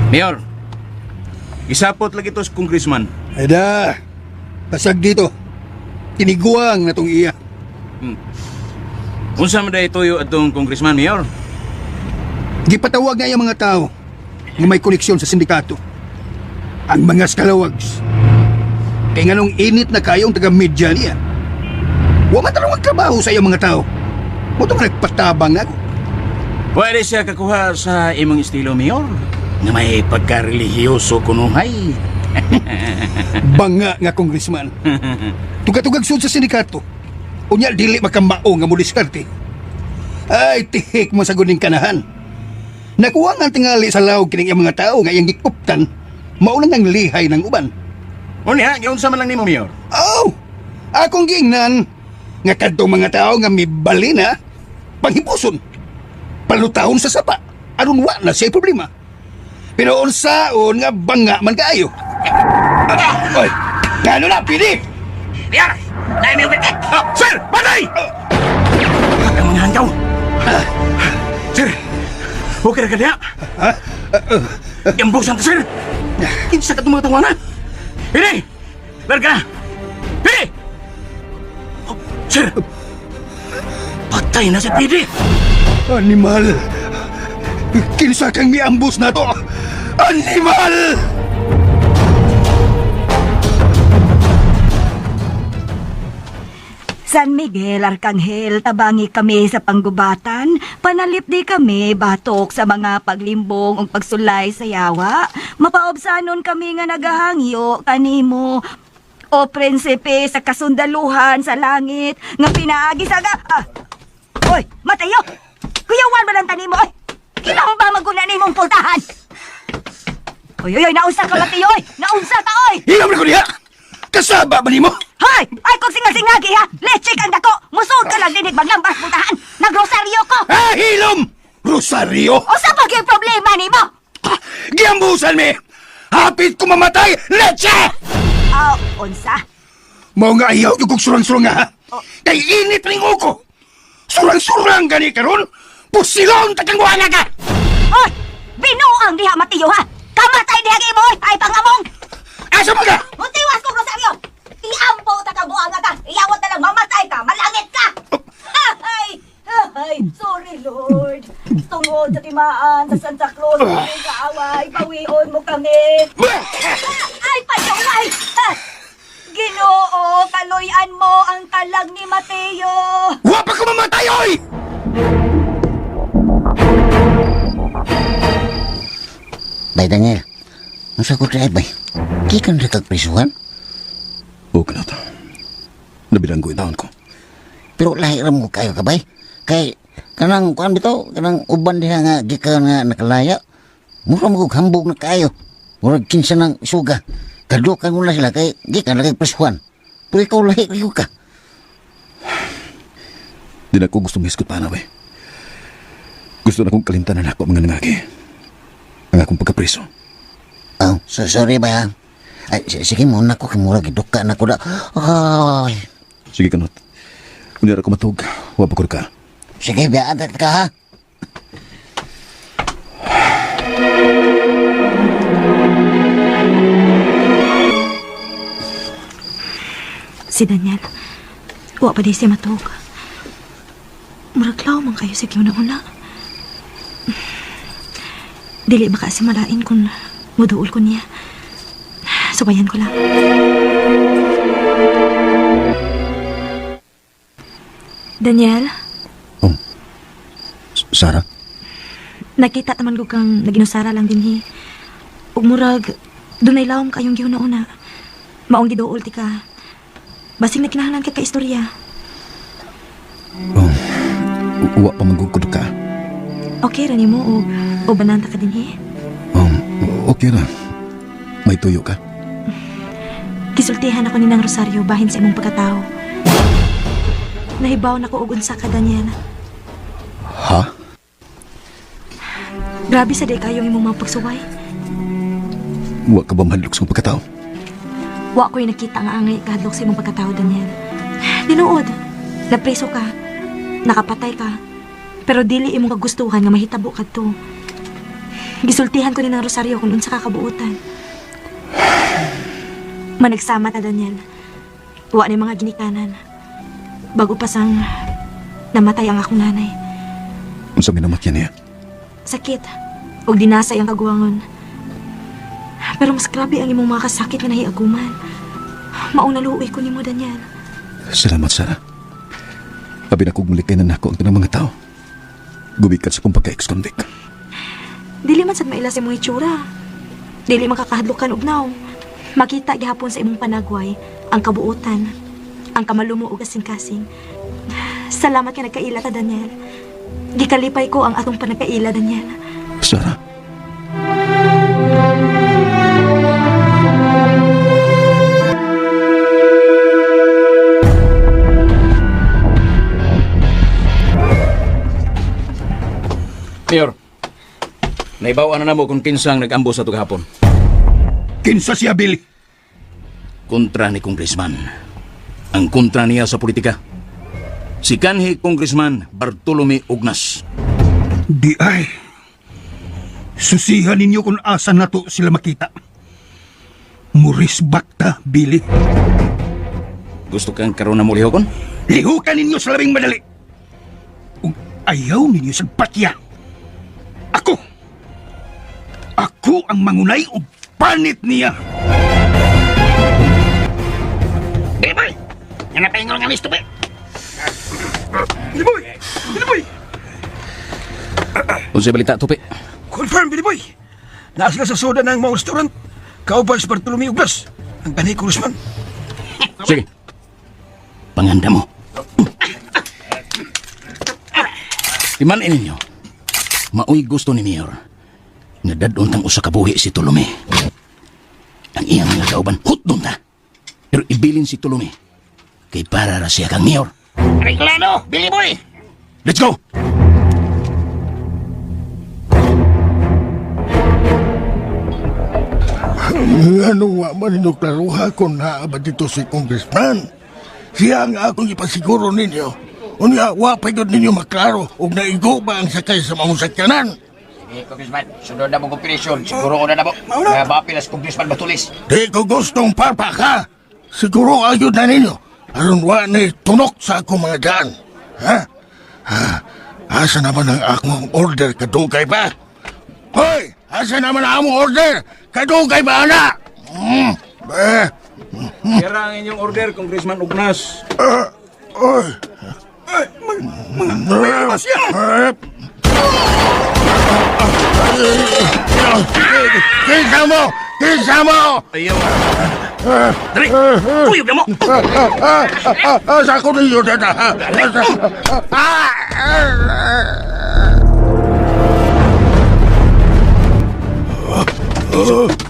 Mayor, isapot lagi to sa congressman. Ay da, basag dito. Tiniguang na tong iya. Unsa man day tuyo atong congressman, Mayor? Gipatawag nga yung mga tao nga may koneksyon sa sindikato. Ang mga skalawags. Kay nganong init na kayo ang taga-media niya. Wa man tanong ang trabaho sa iyong mga tao. Mo nga nagpatabang na ako. Pwede siya kakuha sa imong estilo, Mayor. Nga may pagkarelihiyoso kunuhay. Banga nga congressman. Tugatugag sud sa sindikato. Unya dili makamao nga mudiskarte. Ay tihik mo sa guning kanahan. Nakuha nga tingali sa lawg kining iyang mga tao nga iyang gikuptan. Mao lang ang lihay ng uban. Unya, giunsa man lang nimo, Mayor. Oh, akong giingnan nga kadtong mga tao nga mibalina panghipuson. Palutahon sa sapa aron wa na siya problema. Pero unsaon nga banga man kaayo. Ah, oy, ngano na pili? Mayor! Dahil may ubitik! Ah, sir, patay! Ang mga hanggaw. Sir, okay ra ka diha? Gambusan ta, sir. Kinsa ka itong mga tawana? Pili! Larga na! Pili! Oh, sir! Patay na si Pili! Animal! Kinsa kang miambus na to? Animal! San Miguel Arcangel, tabangi kami sa panggubatan, panalipdi kami batok sa mga paglimbong ug pagsulay sa yawa. Mapaobsanon kami nga nagahangyo kanimo. O prinsipe sa kasundaluhan sa langit nga pinaagi sa ga... Ah! Oy, Mateo! Kuyawan ba lang tanimo? Oy, kinahon ba maguna nimong pultahan? Oy, oy, oy, naunsa ka, Mateo, oy! Naunsa ka, oy! Hilom na ko diha! Kasaba ba nimo? Hoy! Ay, kung singal-singagi ha! Leche kang dako! Musod ka lang dinig maglambas putahan! Nagrosaryo ko! Ah, hilom! Rosario! O sa pag yung problema nimo? Giambusan mi! Hapit ko mamatay! Leche! Ah, unsa? Mao nga ayaw yung kong surang-surang ha! Kay init ring uko! Surang-surang gani karon! Pusilon takang buhanga ka! Hoy! Binuang diha Mateo ha! Kamatay diha kay mo! oy! Ay pangamong! Asa mo ka? Muntiwas kong rosaryo! Iampo ta kang buanga ka! Iyawat na lang mamatay ka! Malangit ka! Ay! Ay! Sorry Lord! Tungod sa timaan sa Santa Claus, kami kaaway, pawion mo kami! Ay, payaway! Ah! Ginoo, kaloy-an mo ang kalag ni Mateo! Wa pa ko mamatay, oy! Bay Daniel, unsa ko drive bay? Gikan ra kag prisuhan? O kanot. Nabilanggo taon ko. Pero lahi ra mo kayo ka bay. Kay kanang kuan bitaw, kanang uban diha nga gikan nga nakalaya. Mura mo kog hambog na kayo. Murag kinsa nang suga. Kadukan mo na sila kay gikan ra kag prisuhan. Pero ikaw lahi kayo ka. Di na ko gusto mahisgot pa na, we. Gusto na kong kalimtan na ako ang mga nangagi. Ang akong pagkapreso. Oh, so, sorry ba ha? Ay, sige mo na ko kay murag giduka na ko da. Ay, Sige, kanot. Unya ra ko matug. Wa pa ko ka. sige biyaan ta ka ha. Si Daniel, wa pa di siya matuog. Murag law man kayo sa una. Dili baka si malain kung muduol ko niya. Subayan ko lang. Daniel, Sarah? nakita naman ko kang naginusara lang din hi. Ug murag, dunay lawom kayong giuna-una. Maong giduol ti ka. Basing nagkinahanglan ka ka istorya. Oh, wa pa manggugod ka. Okay ra nimo o o bananta ka din hi. Okay ra. May tuyo ka. Gisultihan ako ni Nang Rosario bahin sa imong pagkatao. Nahibaw na ko og unsa ka Daniel. Ha? Grabe sa di kayong imong mga pagsuway. Wa ka ba mahadlok sa akong pagkatao? Wa ko'y nakita nga angay kahadlok sa imong pagkatao Daniel. Tinuod, napreso ka, nakapatay ka. Pero dili imong kagustuhan nga mahitabo kadto. Gisultihan ko ni Nang Rosario kung unsa ka kabuotan. Managsama ta Daniel. Wa ni mga ginikanan. Bago pa sang namatay ang akong nanay. Unsa may namatyan niya? Sakit. Ug dinasay ang kaguwangon. Pero mas grabe ang imong mga kasakit nga nahiaguman. Maong naluoy ko nimo, Daniel. Salamat, Sarah. Abi na kong mulikay na nako ang tanang mga tao. Gumikan sa kong pagka-ex-convict. Dili man sad maila sa imong itsura. Dili man kakahadlokan ugnaw. Makita gihapon sa imong panagway ang kabuotan, ang kamalumo ug kasing-kasing. Salamat nga nagkaila ta, Daniel. Gikalipay ko ang atong panagkaila, Daniel. Sarah. Mayor, naibaw na namo kung kinsang nag-ambo sa tugahapon. Kinsa siya, Billy? Kontra ni Congressman. Ang kontra niya sa politika. Si kanhi Congressman Bartolome Ugnas. Di ay. Susihan ninyo kung asa nato sila makita. Muris bakta, Billy. Gusto kang karon na mo lihokon? Lihukan ninyo sa labing madali. Ug ayaw ninyo sa patya. Ako! Ako ang mangunay og panit niya. Billy boy! Yan na paingon nga misto, boy. Billy boy! Billy boy! Unsay balita, Tupi? Confirm, Billy boy! Naa sila sa soda ng mga restaurant. Kauban si Bartolome Ugnas, ang kanhi congressman. Sige. Panganda mo. Timan-in ninyo. Maoy gusto ni Mayor nga dad-on tang usa ka buhi si Tolome. Ang iyang mga kauban hutdon ta. Pero ibilin si Tolome kay para ra siya kang Mayor. Reklano, Billy boy! Let's go! Ano nga man ninyo klaruha kung naa ba dito si Congressman? Siya ang akong ipasiguro ninyo. Unya, wa pa gyud ninyo maklaro ug naigo ba ang sakay sa mga sakyanan. Sige, Congressman, sunod na mong operasyon. Siguro ko na na mo. Nga mapilas Congressman Batulis. Di ko gustong parpak ha. Siguro ayod na ninyo. Aron wa ni tunok sa akong mga daan. Ha? Ha? Asa naman ang akong order kadugay ba? Hoy! Asa naman ang among order? Kadugay ba ana? Eh. Kira ang inyong order, Congressman Ugnas. Oy! Mga siya! Kinsa mo! Kinsa mo! Ayaw. Dali! Tuyog na mo! Sa ako ninyo dada!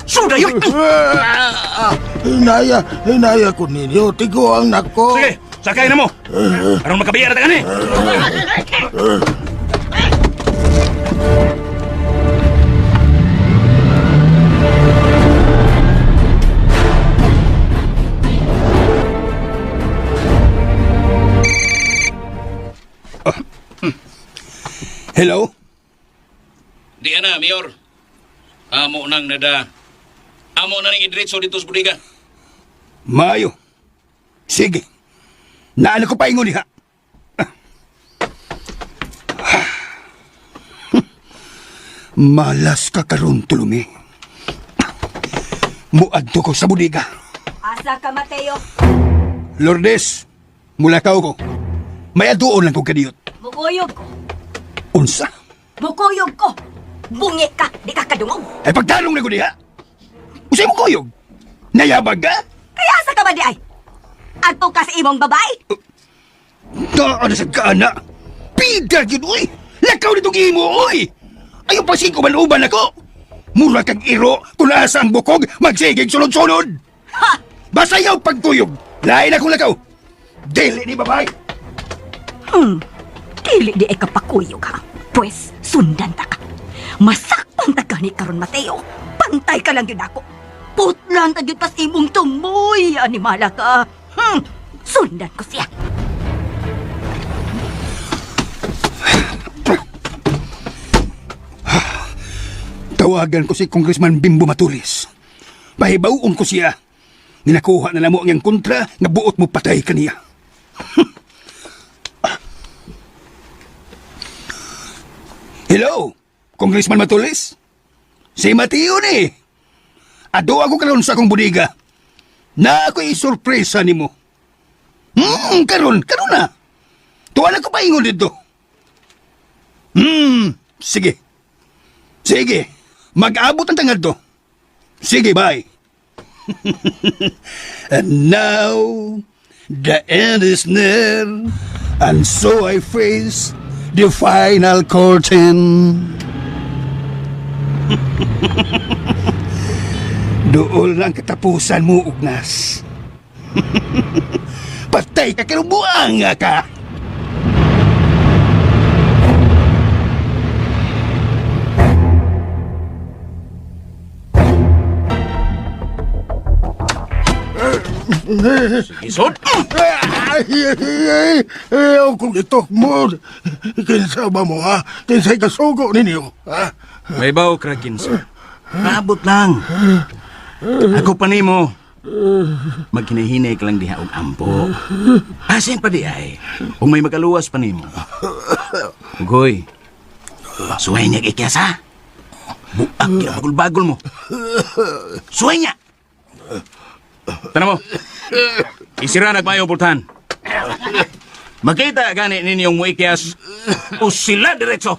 Suda yun! Hinaya, hinaya ko ninyo. Tigo ang nako. Sige, sakay na mo! Aron makabiyara ta kani! Hello? Di ana, Mayor. Amo nang nada. Amo na ning idretso dito sa bodega. Maayo. Sige. Naano ko paingon diha. Malas ka karon Tolome. Muadto ko sa bodega. Asa ka, Mateo? Lourdes, mulakaw ko. May aduon lang ko kadiyot. Mukuyog ko. Unsa? Mukuyog ko. Bungi ka, di ka kadungog. Ay pagtanong na ko diha. Usay mo kuyog? Nayabag ka? Kaya asa ka ba di ay? Adto ka sa imong babae? Taan sa kaana. Pida yun, uy! Lakaw nitong imo, uy! Ayaw pa sing uban-uban ako! Mura kag iro, kung asa ang bukog, magsigig sunod-sunod! Ha! Basayaw pagkuyog! Lain akong lakaw! Dili ni babae! Dili di ay kapakuyog ha. Pwes, sundan ta ka. Masakpan ta gani karon Mateo. Pantay ka lang yun ako. Putlan ta gyud tas imong tumoy, animala ka. Sundan ko siya. Tawagan ko si Congressman Bimbo Matulis. Pahibawon ko siya. Ninakuha na namo ang iyang kontra nga buot mo patay kaniya. Hello, Congressman Matulis? Si Mateo ni. Ado ako karon sa akong bodega. Na ako'y sorpresa nimo. Karon, karon na. Tuwa na ko paingon dito. Sige. Sige. Mag-abot ang tangad to. Sige, bye. And now, the end is near, and so I face the final curtain. Dool lang katapusan mo, Ugnas. Patay ka karubuang ka! Isod! Ay, ay, ay, kung itok mo. Kinsa ba mo, ha? Kinsa'y kasugo ninyo, ha? May baw, Krakinsa. Paabot lang. Ako pa nimo. Magkinahinay ka lang diha og ampo. Asin pa di ay. Kung may makaluwas pa nimo. Ugoy. Suway niya ikyas ha. Buak niya bagol-bagol mo. Suway niya. Tana mo. Isira nagmayo pultahan. Makita gani ninyong muikyas o sila diretso.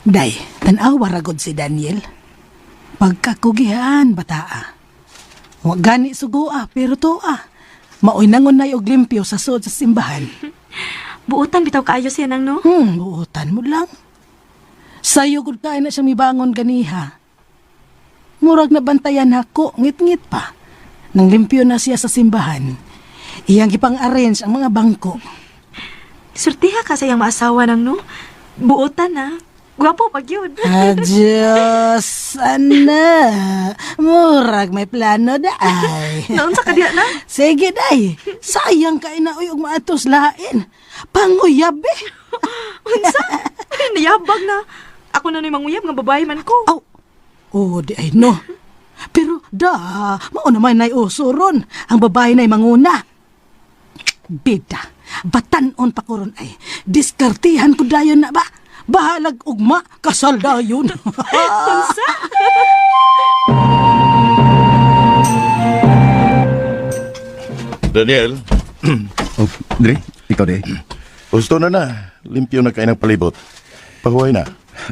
Day, tanawa ragod si Daniel. Pagkakugihan, bataa. Wa gani sugoa, pero tuwa. Maoy nangunay og limpyo sa suod sa simbahan. Buutan bitaw kaayo siya nang no. Buutan mo lang. Sayo gud kay na siya mibangon ganiha. Murag nabantayan nako, ngit-ngit pa. Nang limpyo na siya sa simbahan. Iyang gipang-arrange ang mga bangko. Surtiha ka sa iyang maasawa nang no. Buutan na. Gwapo pag yun. Adios, ana. Murag may plano daay. Naon sa kadiya na? Sige, day. Sayang kay na uy og maatos lain. Panguyab eh. Unsa? Ay, nayabag na. Ako na nu'y manguyab nga babae man ko. Aw. Oh, di ay no. Pero da, mao naman nay uso ron. Ang babae na'y manguna. Bida, batanon pa ko ron ay. Diskartihan ko dayon na ba? Bahalag ugma, kasal dayon. Unsa? Daniel, Oh, Dre, ikaw di. gusto na na. Limpyo na kayo ng palibot. Pahuway na.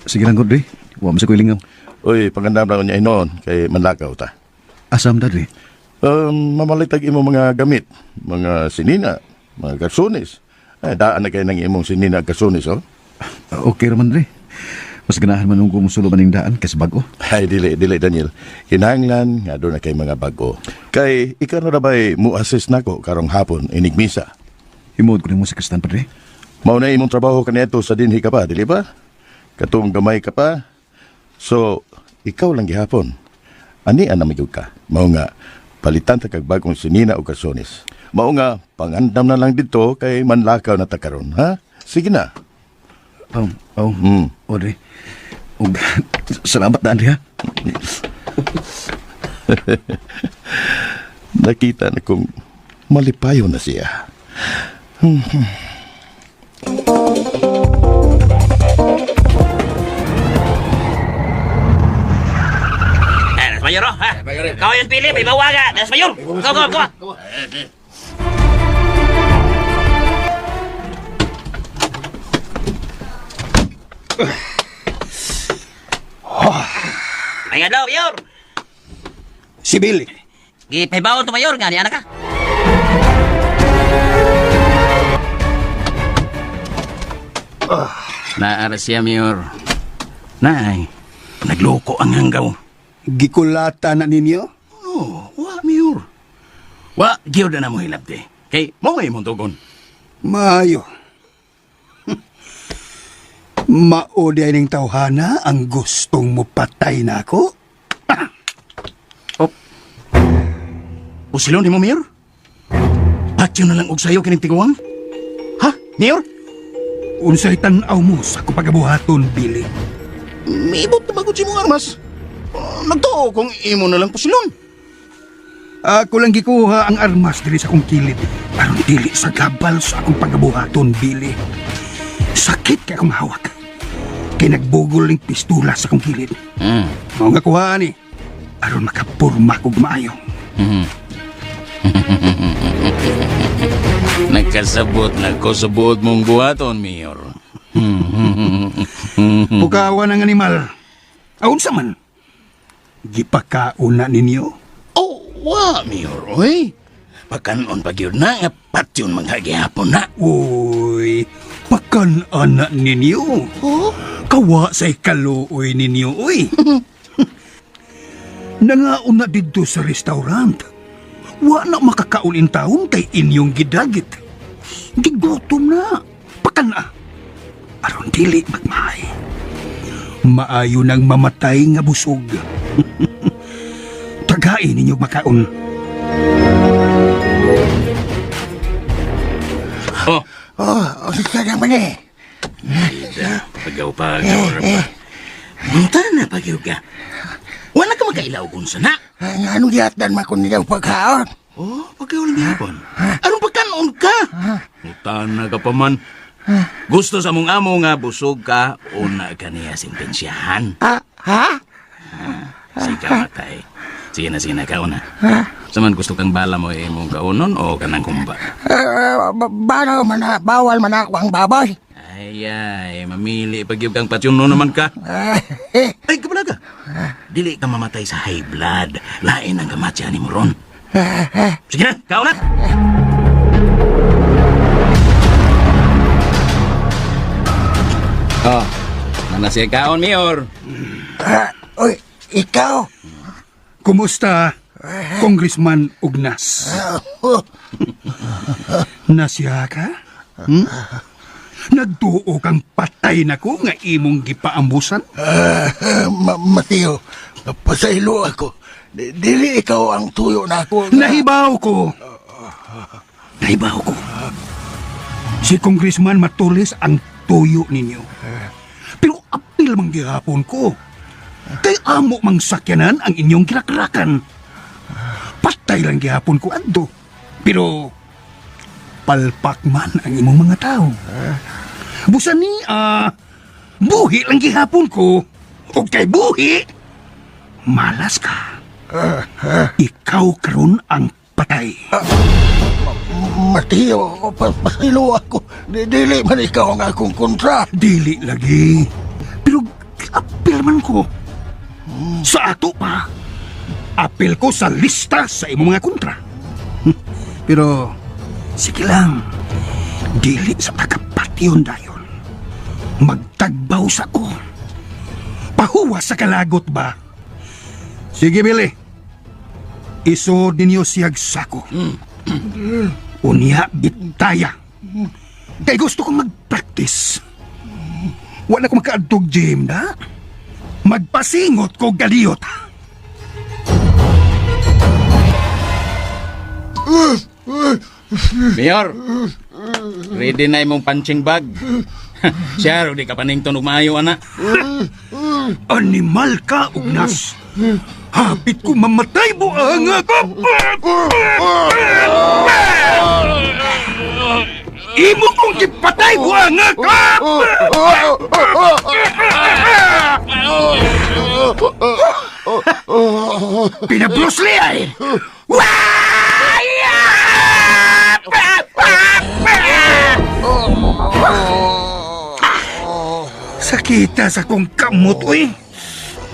Sige lang ko, Dre. Wa mo sa ko'y lingaw. Uy, pagandam lang niya inoon kay manlakaw ta. Asam ta, Dre. Mamalitag imo mga gamit, mga sinina, mga karsunis. Ay, daan na kayo ng imong sinina at karsunis, oh. Okay raman, Dre. Mas ganahan man nung gumusulo maning daan kasi bago. Ay, dili, dili, Daniel. Kinahanglan nga doon na kay mga bago. Kay, ikaw na rabay mu-assist nako karong hapon inig misa. Himod ko nimo sa kristan, Padre. Mao na imong trabaho kaniadto sa dinhi ka pa, dili ba? Katong gamay ka pa. So, ikaw lang gihapon. Ani ana magyud ka. Mao nga palitan ta kag bagong sinina o karsones. Mao nga pangandam na lang dito kay manlakaw na ta karon, ha? Sige na. Oh, oh. Mm. Oh, Dre. Og, salamat daan, Dre, ha? Nakita na kong malipayo na siya. Eh, Nas Mayor, oh, ha? Kau yung pili, may bawa ka. Nas Mayor! Go, go, go! May adlaw, Mayor! Si Billy. Gipahibaon to, Mayor, nga ni anak ka. Naara siya, Mayor. Naay, nagloko ang hanggaw. Gikulata na ninyo? Oh, wa, Mayor. Wa, gyud na mo hilabti. Kay, mo ngay mong tugon. Maayo. Mao di ay ning tawhana ang gustong mo patay na ako? Op. Pusilon ni mo, Mayor? Patyo na lang og sayo kining tiguang? Ha, Mayor? Unsay tan-aw mo sa akong pagabuhaton, Billy? Miibot na bagod si mong armas. Oh, nagtuo kung imo na lang pusilon. Ako lang gikuha ang armas diri sa akong kilid aron dili sa gabal sa akong pagabuhaton, Billy. Sakit kay akong hawak. Kay nagbugol ning pistula sa akong kilid. Mm. Mao nga kuha ni aron makapurma kog maayo. Mm. Nagkasabot na ko sa buot mong buhaton, Mayor. Pukawan ang animal. Aun sa man? Gipakaon na ninyo? Oh, wa, Mayor, oy. Pakanon pa gyud na nga patyon manghagihapon na. Uy, pakan-an na ninyo. Oh? Kawa sa ikaluoy ninyo, uy. Nangaon na didto sa restaurant. Wa na makakaon in taon kay inyong gidagit. Gigutom na. Pakan na. Aron dili magmahay. Maayo nang mamatay nga busog. Tagain ninyo makaon. Oh, Oh, unsa naman eh. Pagaw-pagaw ra pa. Unta na pagyaw ka. Wala ka makailaw kung sana. Ano gihatan man ko nilang pagkaon? Oh, pagkaw lang gihapon. Anong pagkanon ka? Utana ka pa man. Gusto sa mong amo nga busog ka, una ka niya sentensyahan. Ha? Ha? Sige matay. Sige na, sige na, kauna. Sa man gusto kang bala mo eh, mong kaunon o kanang kumba? Bawal man na, bawal man ako ang baboy. Ay, ay, mamili pag kang patyon no naman ka. Eh, Ay, kabalaga. Dili ka mamatay sa high blood. Lain ang kamatya ni Moron. Sige na, kauna! Oh, nana siya kaon, Mayor. Uy, ikaw? Kumusta, Congressman Ugnas? Nasya ka? Hmm? Nagtuo kang patay na ko nga imong gipaambusan? Mateo, pasaylo ako. Dili ikaw ang tuyo na ako. Nahibaw ko. Nahibaw ko. Si Congressman Matulis ang tuyo ninyo. Pero apil mang gihapon ko. Kay amo mang sakyanan ang inyong kirakrakan. Patay lang gihapon ko adto. Pero palpak man ang imong mga tao. Busa ni buhi lang gihapon ko. O kay buhi, malas ka. Ikaw karon ang patay. Mateo, pasaylo ako. Dili man ikaw ang akong kontra. Dili lagi. Pero apil man ko. Sa ato pa. Apil ko sa lista sa imong mga kontra. Pero sige lang. Dili sa pagkapatyon dayon. Magtagbaw sa ko. Pahuwa sa kalagot ba? Sige, Billy. Isod ninyo siyag sako. Unya bitaya. Kay gusto kong mag-practice. Wala ko makaadtog gym na. Magpasingot ko galiyot. Mayor, ready na imong punching bag. Siya, di ka panington og maayo, ana. Animal ka, Ugnas. Hapit ko mamatay buang ako. Imo kong gipatay buang ako. Pina Bruce Lee ay. Sakita sa kong kamot, uy.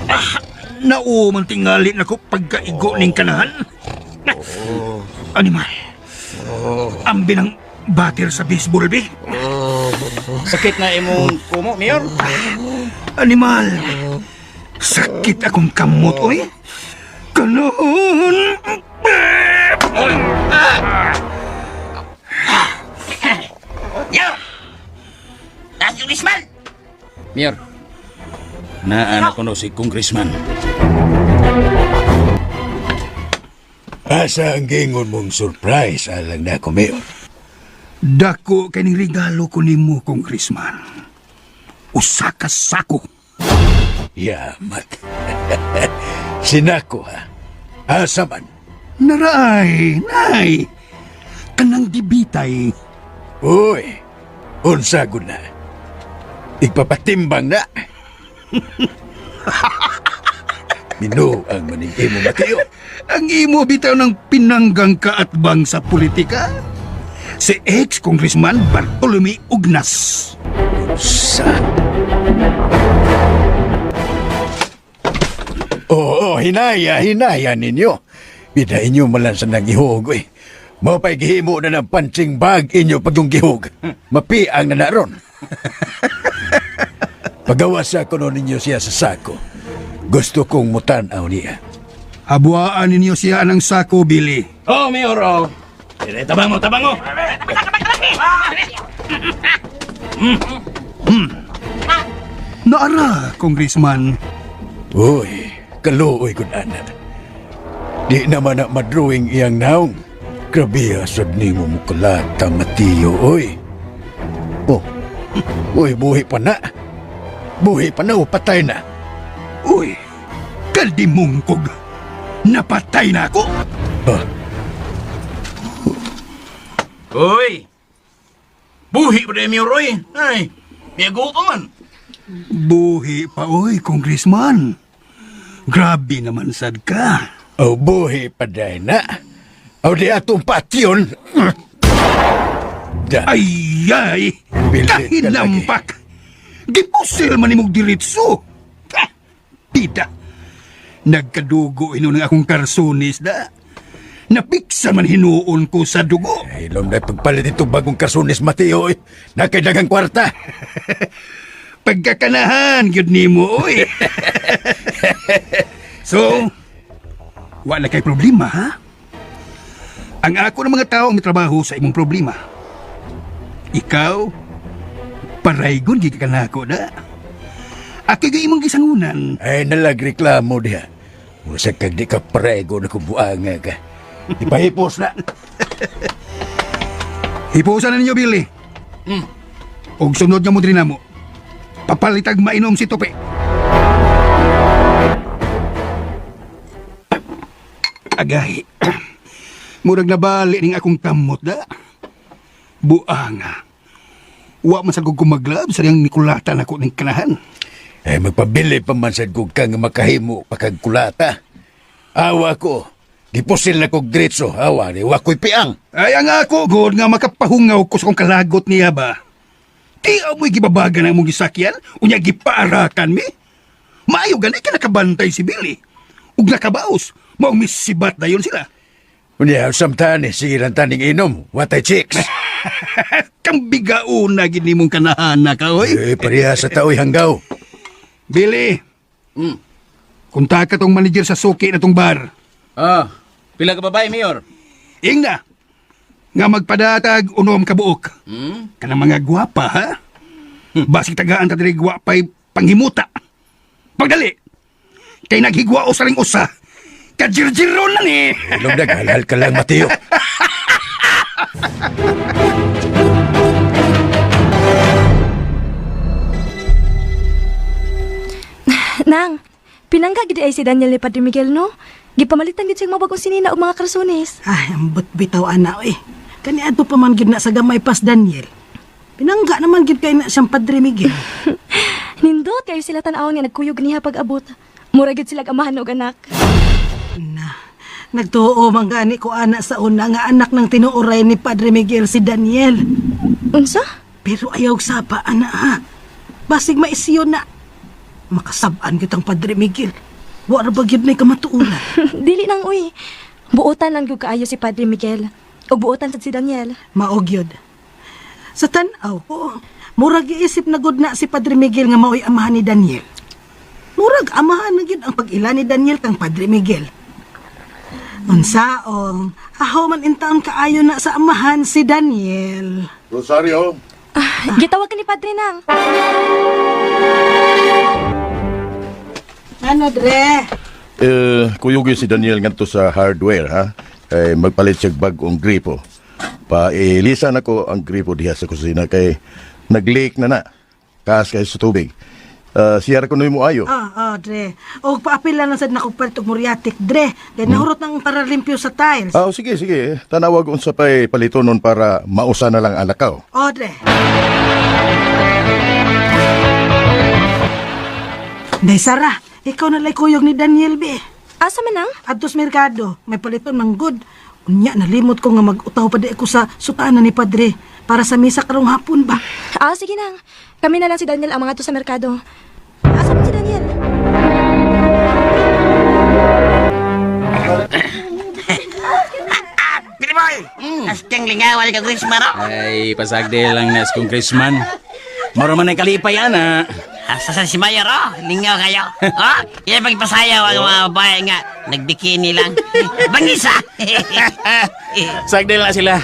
Ah, nauman tingali na ko pagkaigo ning kanahan. Animal. Ambi ng batir sa baseball, be. Sakit na imong kumo, Mayor. Animal. Sakit akong kamot, uy. Kanahan. Yo! Nas Congressman! Mayor, naana ko no si Congressman. Asa ang gingon mong surprise alang na ako, Mayor? Dako kay ning regalo ko nimo, Congressman. Usa ka sako. Yamat. Sinako, ha? Asa man? Naraay, nay. Kanang gibitay. Uy, unsa gud na. Igpapatimbang na. Binuang maning imo, Mateo. Ang imo bitaw ng pinanggang kaatbang sa politika. Si ex-congressman Bartolome Ugnas. Sa... Oo, hinaya, hinaya ninyo. Bida inyo malan sa nagihog, eh. Mao pa'y gihimo na ng punching bag inyo pag yung gihog. Mapiang na naron. Pagawa sa kuno ninyo siya sa sako. Gusto kong mutan-aw niya. Habuaan ninyo siya ng sako, Billy. Oh, Mayor, oh. Dire, tabang mo, tabang mo. Naara, congressman. Uy, kaluoy kun anak. Di naman na madrawing iyang naong. Grabe asad nimo mukulata, Mateo, oy. Oh, uy, buhi pa na. Buhi pa na o patay na. Uy, kaldimungkog. Napatay na ako. Ah, Uy! Buhi pa rin, Mayor, oy. Ay, miyago pa man. Buhi pa, oy, congressman. Grabe naman sad ka. Oh, buhi pa day na. O di atong patyon. Da. Ay, ay! Pilit ka lagi. Kahinampak! Gipusil man nimog diritso! Ah, Tita! Nagkadugo ino ng akong karsunis da. Napiksa man hinuon ko sa dugo. Ay, ilom na pagpalit itong bagong karsunis, Mateo. Oy. Nakaidagang kwarta. Pagkakanahan, gyud nimo, oy. So, wala kay problema, ha? Ang ako ng mga tao ang mitrabaho sa imong problema. Ikaw, paraygon gid ka nako da. Ako gyud imong gisangunan. Ay, nalagreklamo diha. Usa kag di ka prego na kubuanga ka. Ipahipos na. Hipusan na ninyo, Billy. Og sunod nga mo diri namo. Papalitag mainom si Tope. Agay. Murag nabali ning akong kamot da. Buanga. Wa man sad kog kumaglab sa diyang nikulata nako ning kanahan. Ay, magpabili pa man sad kog kang makahimo pakagkulata. Awa ko. Gipusil na kog diretso. Awa, ni wa ko'y piang. Ay ang ako god nga makapahungaw ko sa kong kalagot niya ba. Ti amoy gibabagan ang imong gisakyan, unya gipaarakan mi. Maayo gani ka nakabantay si Billy. Ug nakabaos, maong misibat dayon sila. Unya, samtan eh, sige lang taning inom. Watay chicks. Kambigaon na gid nimong kanahana ka oy. Eh, pareha sa tao'y hanggaw. Billy. Kunta ka tong manager sa suki na tong bar. Ah, pila ka babae, Mayor? Ingna. Nga magpadatag unom ka buok. Kanang mga gwapa ha. Basig tagaan ta diri gwapay panghimuta. Pagdali. Kay naghigwa o saring usa. Kajirjiron na ni. Ilom na, halal ka lang, Mateo. Nang, pinangga gid ay si Daniel ni Padre Miguel no. Gipamalitan gid siya mga bagong sinina og mga karsunis. Ay, ambot bitaw ana eh. Kani adto pa man gid na sa gamay pas Daniel. Pinangga naman gid kay na siyang Padre Miguel. Nindot kayo sila tan-awon nga nagkuyog niya pag-abot. Mura gid sila amahan og anak. Na, nagtuo man gani ko ana sa una nga anak ng tinuoray ni Padre Miguel si Daniel. Unsa? Pero ayaw sapa ana ha. Basig maisyon na. Makasab-an kitang Padre Miguel. Wa ra ba gyud nay kamatuoran? Dili nang uy. Buotan lang gyud kaayo si Padre Miguel. Ug buotan sad si Daniel. Mao gyud. Sa tan-aw ko, murag giisip na gud na si Padre Miguel nga mao'y amahan ni Daniel. Murag amahan na gyud ang pag-ila ni Daniel kang Padre Miguel. Unsaong, ahaw man intaon kaayo na sa amahan si Daniel. Rosario, Ah, gitawag ka ni Padre nang. Ano, Dre? Eh, kuyugi si Daniel ngadto sa hardware ha. Kay magpalit siya bag-ong gripo. Pailisa na ko ang gripo diha sa kusina kay nag-leak na na. Kaas kay sa tubig. Siya ra kunoy mo ayo. Ah, Dre. Og paapil lang sad na palit og muriatic, Dre. Kay nahurot nang para limpyo sa tiles. Ah, oh, sige, sige. Tanawag unsa pay palitonon para mausa na lang alakaw. Oh, Dre. Day Sara, Ikaw na lay kuyog ni Daniel be. Asa man ang? Adto sa merkado, may paliton manggod. Unya nalimot ko nga mag-utaw pa di ako sa sutana ni Padre para sa misa karong hapon ba. Ah, sige nang. Kami na lang si Daniel ang mga to sa merkado. Asa man si Daniel? Billy Boy! Asking lingawan ka, Congressman, oh. Ay, pasagdi lang na si Congressman. Maro man ay kalipay, ana. Asa sa si Mayor, oh. Lingaw kayo. Oh, yan pagpasayaw ang mga babae nga. Nagbikini lang. Bangisa! Sagdi lang sila.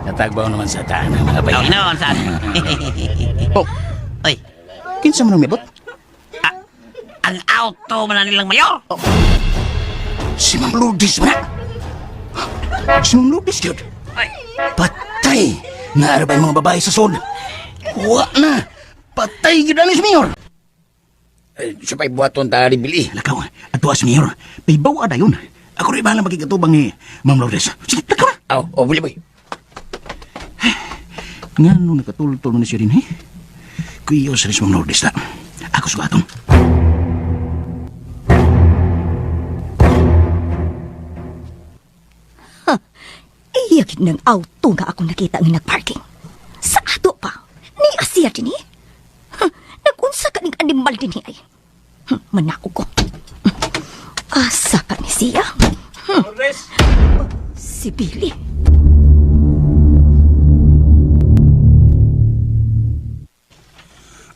Natagbaw naman sa taan ang mga Oh, bayan. noon saan? Oh, Oy, kinsa man ang mibot? ang auto man na nilang mayor. Si Ma'am Lourdes man na. Si Ma'am Lourdes yun. Oy, Patay! Naara ba yung mga babae sa sod? Wa na! Patay gyud ani si Mayor! Eh, siya pa'y buhaton ta ni Billy. Lakaw, ato as Mayor. Pibaw ada yun. Ako rin bahala magkikatubang ni Ma'am Lourdes. Sige, lakaw na! Aw, oh, Billy Boy. Nga nung nakatultol mo na siya rin, eh? Kuyo sa rin si Ma'am Lourdes ta. Ako sugaton. Iya gid ng auto nga akong nakita nga nagparking. Sa ato pa. Ni Asiya dinhi. Huh, Nagunsa ka ning animal dinhi ay. Manako ko. Asa ka ni siya? Si Billy.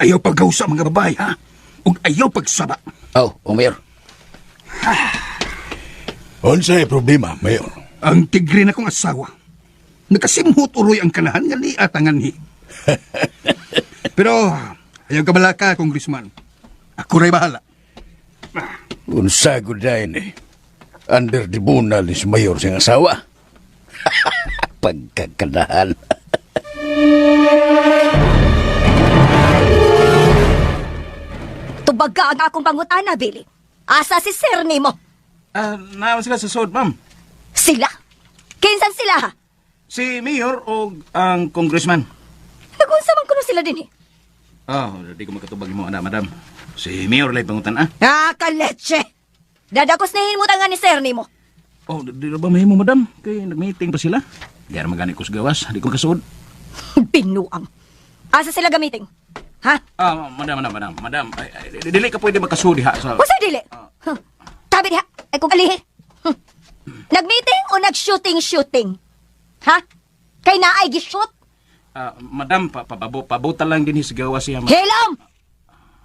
Ayaw paggaw sa mga babae, ha? Ug ayaw pagsaba. Oh, oh, Mayor. Unsay problema, Mayor? Ang tigre na kong asawa. Nakasimhot uroy ang kanahan nga ni atangan ni. Pero ayaw ka balaka, Congressman. Ako ray bahala. Unsa gud eh. Under tribunal ni si Mayor siyang asawa. Pagkakanahan. Tubaga ang akong pangutana, Billy. Asa si sir nimo? Ah, naman sila sa sod, ma'am. Sila? Kinsan sila ha? Si Mayor o ang congressman? Nagunsa man kuno sila dinhi? Oh, di ko makatubag mo, anak, madam. Si Mayor lay pangutan, ah. Ah, kaleche! Dadakos na hinimutang nga ni sir nimo. Oh, di na ba mahimo, madam? Kay nag-meeting pa sila. Di na magani ko sa gawas. Di ko makasuod. Binuang. Asa sila gamiting? Ha? Ah, madam, madam, madam, madam. Ay, ay, dili ka pwede makasuod ha. Sa... Usa dili? Huh. Tabi diha. Ay kung alihi. Huh. Nag-meeting o nag-shooting-shooting? Ha? Kay naay gi-shoot? Ah, madam, pa, pababo, pabuta lang din sa gawas siya. ma- Hilam!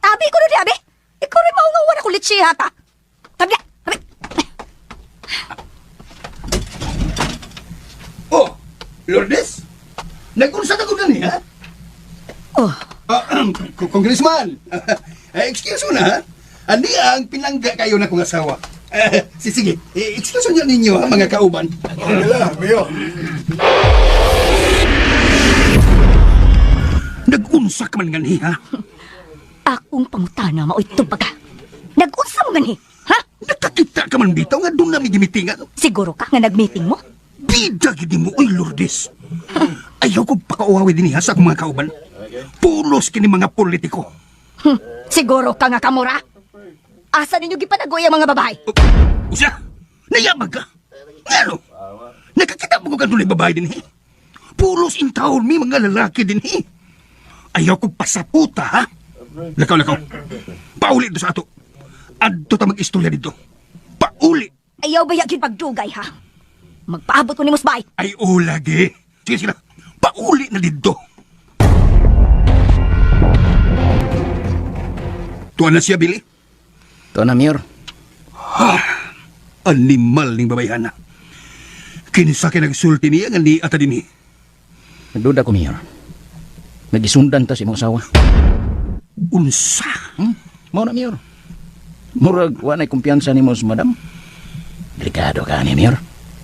Tabi ko na di, abi. Ikaw rin maungawan ako litsi ha ka. Tabi diha. Tabi. Oh, Lourdes? Nag-unsa ka ko gani, ha? Oh, Ah, Congressman, eh, excuse mo na, ha? Ani ang pinangga kayo na kong asawa. Eh, sige, eh, excuse niyo ninyo, ha, mga kauban. Wala, Mayor. Nag-unsa ka man ganhi, ha? Akong pangutana maoy tubaga. Nag-unsa mo ganhi? Ha? Nakakita ka man bitaw nga doon namin gimitingan. Siguro ka nga nag-meeting mo? Bida gid mo, oy Lourdes. Ayaw ko pakauwawi din ha sa akong mga kauban. Pulos kini mga politiko. Siguro ka nga kamura. Asa ninyo gipanagoy ang mga babae? Usa, nayabag ka. Ngano? Nakakita mo ko kanto babae din eh. Pulos in town may mga lalaki din eh. Ayaw ko pasaputa ha. Lakaw, lakaw. Pauli do sa ato. Adto ta mag-istorya dito. Pauli. Ayaw ba yun pagdugay ha? Magpaabot ko ni Musbay. Ay, o lagi. Sige, sige na. Pauli na dito. Tuwan na siya, Billy. Ito na, Mayor. Animal ning babayhana. Kinsa kay nagsulti niya nga ni ata dinhi. Nagduda ko, Mayor. Nagisundan ta sa imong asawa. Unsa? Mao na, Mayor. Murag, wa na'y kumpiyansa nimo sa madam. Delikado ka ni, Mayor.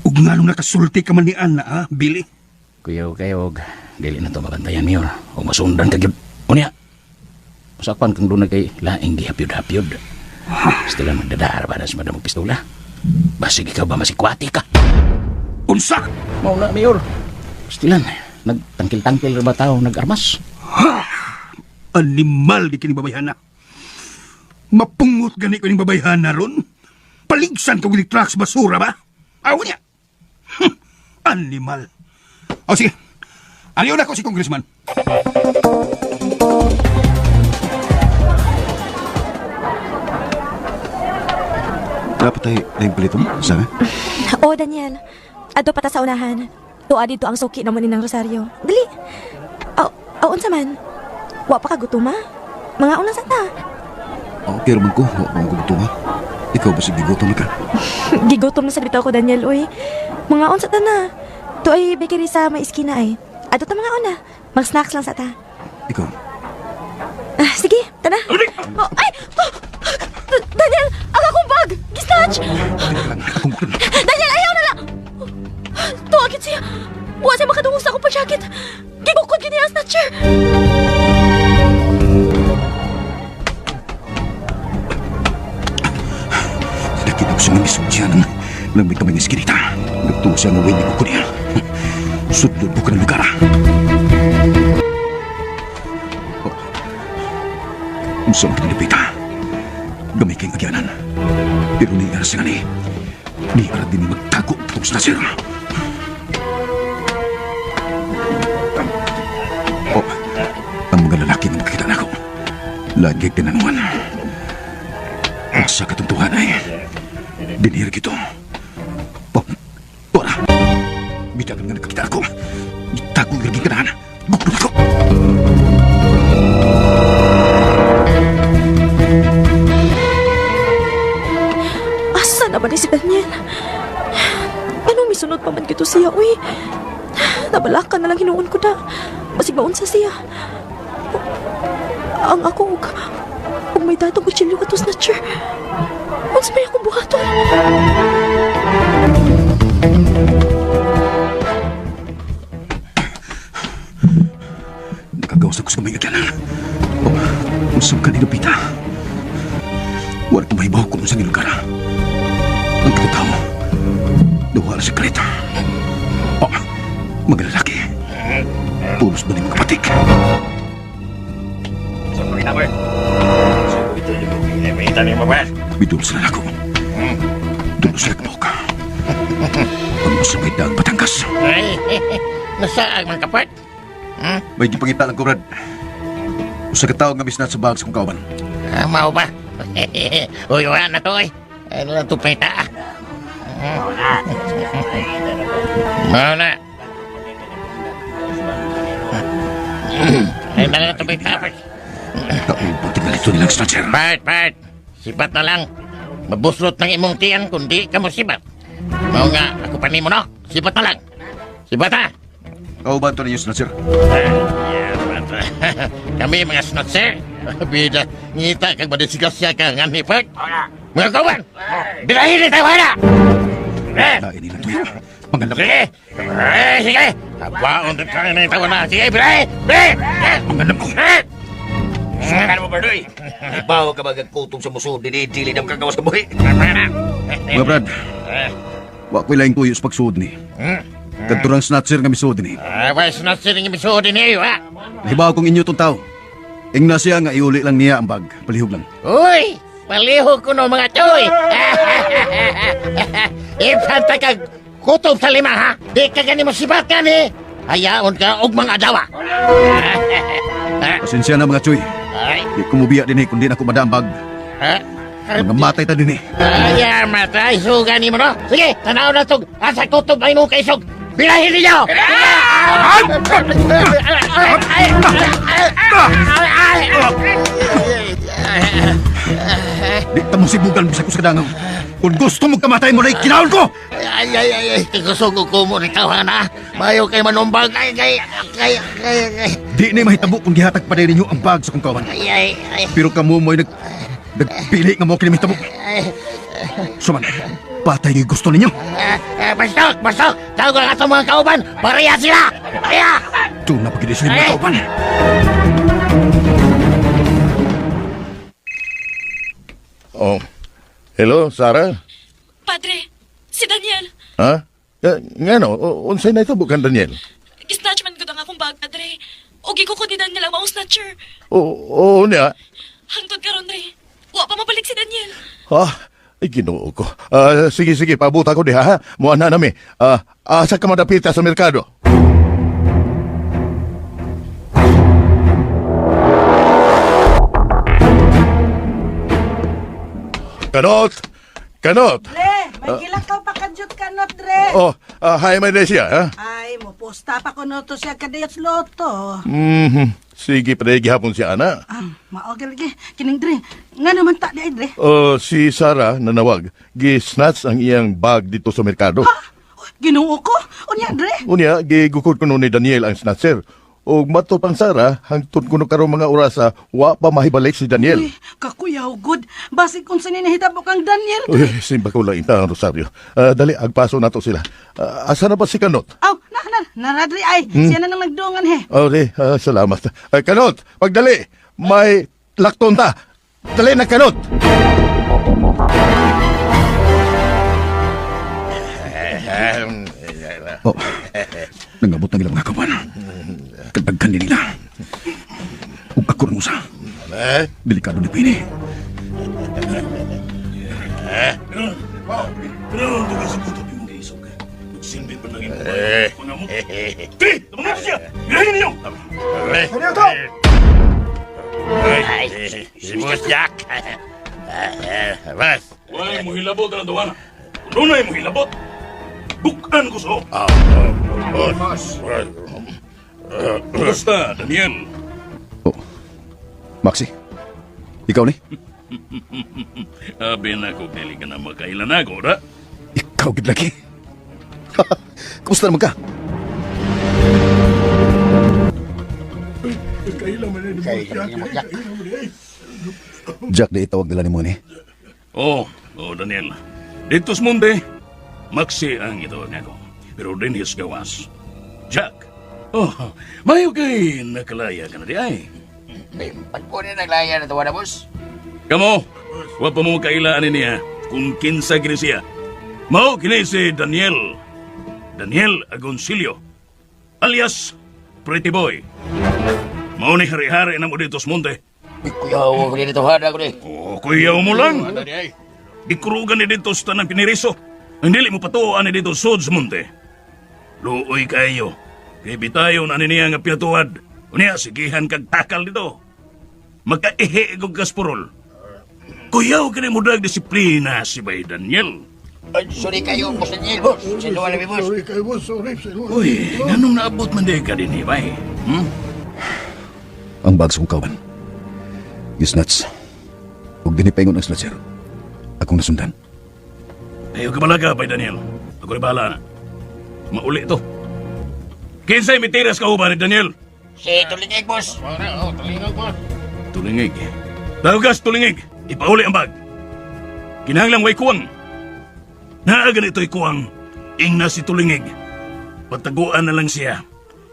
Ug nganong nakasulti ka man ni Ana, ha, Billy? Kuyaw kayo, og dili na to mabantayan, Mayor. O masundan ka gyud. Unya, masakpan kang doon na kay laing gihapyod-hapyod. Stila magdadara ba na si madam og pistola? Basig ikaw ba masikwati ka? Unsa? Mao na, Mayor. Stilan, nagtangkil-tangkil ra ba tao nag-armas? Animal di kini babayhana. Mapungot gani ko ning babayhan na ron. Paligsan ko ginig trucks basura ba? Aw niya. Animal. O sige. Aliw na ko si Congressman. Dapat ay laing palito mo, sabi? Oh, Daniel. Adto pa ta sa unahan. Tuwa dito ang suki naman ni ng Rosario. Dali. Aw, aw unsa man? Wa pa ka gutom ha? Mga unang sa ta. Okay raman ko, wa pa gutom ha. Ikaw ba sige gutom na ka? Gigutom na sa bitaw ko, Daniel, uy. Mga unsa ta na. Tuay bakery sa may iskina ay. Adto ta mga una. Mag-snacks lang sa ta. Ikaw? Ah, sige, tara. Oh, ay! Oh! Daniel, ang akong bag! Gisnatch! Daniel, ayaw na lang! Tuwagin siya! Wa siya makadungog sa akong pa-jacket! Gibukod gini ang snatcher! Nakita ko siyang namisog siya ng may kamay nga iskinita. Nagtuo siya nga wendy ko niya. Sudlod ko ka ng lugar. Oh. Unsa man kinilipita. Gamay kayong agyanan. Pero ni ara siya ni. Ni ara din ni magtago itong snatcher. Oh, ang mga lalaki nga makita nako. Lagi tinanuan. Sa katuntuhan ay dinhir gito. Oh, ora. Bitagan nga nakakita ako. Itago nga lagi kanahan. Guklod ako. Asa na ba ni si Daniel? Anong misunod pa man gito siya, uy? Nabalakan na lang hinuon ko na. Basig maunsa siya. Ang ako, og may datong kutsilyo ka to snatcher. Unsa may akong buhaton? Nakagawas ako sa kamay agyanan. Oh, unsa man kanino pita? Wala ko mahibaw kung unsa lugar. Ang katao, duwa sa kreta. Oh, mga lalaki. Pulos ba ni mga patik? Bidul sila nako. Dulo sila kabok. Ang sa may daang Batangas. Ay, nasa ang mga kapat? May gipangita lang ko, Brad. Usa ka tawo nga misnat sa bag sa kong kauban. Ah, mao ba? Uy, wala na to eh. Ano lang ito peta ah. Mao na. Ay, na lang ito peta. Kaupang tingalito nilang snatcher. Part, part. Sipat na lang. Mabuslot ng imong tiyan kundi ka mo sipat. Mao nga, ako pa nimo no? Sipat na lang. Sipat ha. Kauban to ninyo, snatcher. Kami mga snatcher. Bida, ngita kag madisigasya ka nga ni Park. Mga kauban, birahin ni tayo na! Lain nila tuyo. Mga Sige! Eh, sige! Abaon rin tayo na yung na. Sige, birahin! Birahin! Mga lam ko! Sakan mo, Berdoy. Ibaw ka magagkutong sa muso, dinidili ng kagawas ka buhi. Mga Brad, wa ko'y laing tuyo sa pagsuod ni. Kadto snatcher nga misuod ni. Ah, wa snatcher nga misuod ni, wa. Nahibaw kong inyo tong tao. Ingna siya nga iuli lang niya ang bag. Palihog lang. Uy! Palihog ko no mga choy! Ifanta kag kutob sa lima ha! Di ka gani mo sibat gani! Hayaon ka og mga adawa! Pasensya na mga choy. Ay. Di ko mubiya din eh, kundi na ko madaan bag. Ha? Mga matay ta din eh. Ay, matay, suga ni mo no? Sige, tanaw na tog! Asa kutob ay mo kaisog! Bilahin ninyo! Di ta mo sibugan bisag ko sa kadangaw. Kung gusto mo kamatay mo na ikinaon ko! Ay, ay, ay, ay, tigusog ko mo ni na. Mayo kay manumbag. Ay, ay, ay, ay, ay, Di ni mahitabo kung gihatag pa ninyo ang bag sa kong kawan. ay, ay, ay, Pero kamo mo'y nagpili nga mo kini mahitabo. ay. Suman, patay yung gusto ninyo. Bastok, bastok! Tawag ang atong mga kauban! Pareha sila! Pareha! Doon na pagkini sila mga kauban. Oh. Hello, Sarah? Padre, si Daniel. Ha? Ngano, unsay na ito bukan Daniel? Gisnatch man gud ang akong bag, padre. O gikukod ni Daniel ang maong snatcher. Oo, oo niya. Hangtod karon re. Wa pa mabalik si Daniel. Ha? Ay, Ginoo ko. Sige, sige, pabuta ko diha, ha? Muana nami. Asa ka madapita sa merkado? Kanot! Kanot! Dre, may gilakaw pa kadyot kanot, Dre. Oh, hi, may siya, ha? Ay, mo posta pa ko no to siya kadiyot loto. Sige, pre, gihapon si Ana. Ah, mao lagi. Kining Dre, nga naman ta di ay, Dre. Oh, si Sarah nanawag. Gi-snatch ang iyang bag dito sa merkado. Ginoo ko. Unya, Dre. Unya, gigukod kuno ni Daniel ang snatcher. Og matod pang Sarah, hangtod kuno karong mga orasa, wa pa mahibalik si Daniel. Uy, kakuyaw good. Basig kung sa ninahitabo kang Daniel, Dre. Uy, simba ko lang inta ang Rosario. Dali, agpaso nato sila. Asa na ba si Kanot? Aw, na, na, nara, Dre, ay. Siya na nang nagdungan, he. Oh, di, salamat. Kanot, pagdali, may lakton ta. Dali na, Kanot! Oh, nangabot ng ilang mga kawan. Kagdaghan nila. Ug ako rin usa. Delikado ni Pini. Si Boss Jack. Boss. Walay mo hilabot ang duwana. Dunay mo hilabot. Bukan ko so. Boss. Basta, Daniel. Oh, Maxi, ikaw ni? Abi na ko dili ka na makailan ako, da? Ikaw gid lagi. Kumusta naman ka? Jack, di itawag nila ni Moni. Oh, oh Daniel. Dito sa mundo, Maxi ang itawag nako. Pero din his gawas. Jack. Oh, mayo kay nakalaya ka na di ay. Pagpo na naglaya na tawa na, boss. Kamo, wa pa mo kailaan niya kung kinsa gini siya. Mao kini si Daniel. Daniel Agoncillo. Alias Pretty Boy. Mao ni hari-hari na mo dito sa monte. Kuyaw ko dito, hada ko di. Oh, kuyaw mo lang. Gikurugan ni dito sa tanang piniriso. Ang dili mo patuan ni dito sod sa monte. Luoy kayo. Kay bitayon ani niya nga pinatuad. Unya, sigihan kag takal dito. Magkaihi kog kaspurol. Kuyaw kini mo dag disiplina si Bay Daniel. Ay, sorry kayo, boss Daniel, boss. Sino wala, boss? Sorry kayo, boss. Sorry, sorry. Uy, nganong naabot man di ka din, bay? Hmm? Ang bag sa kong kawan. Gisnats. Ug dinipaingon ang snatcher. Akong nasundan. Ayaw ka bay Daniel. Ako rin bahala na. Mauli to. Kinsay mitiras ka uban ni Daniel? Si Tulingig, boss. Tulingig. Dagas tulingig. Ipauli ang bag. Kinahanglang way kuwang. Naa ganito'y kuwang. Ingna si tulingig. Pataguan na lang siya.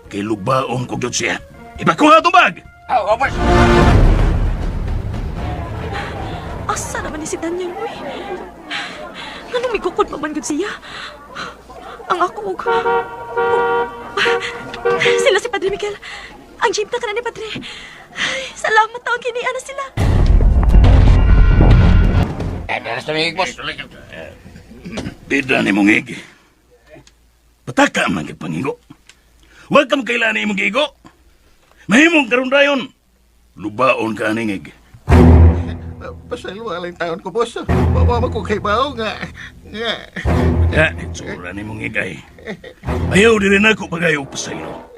Kay lubaong ko gyud siya. Ipakuha itong bag! Oh, boss. Asa naman ni si Daniel, uy? Nganong may kukod pa man gud siya? Ang ako og... Sila si Padre Miguel. Ang jeep na ka na ni Padre. Ay, salamat taong kinian na sila. Eh, daras Tulingig, boss. Bida ni mong ig. Pataka man kay pangigo. Huwag ka magkailan ni imong gigo. Mahimong karon dayon. Lubaon ka aning ig. Pasaylo lang taon ko, boss. Bawa ko kay bao nga. Nga. Ya, itsura ni mong igay. Ayaw dili na ako pagayo pasaylo.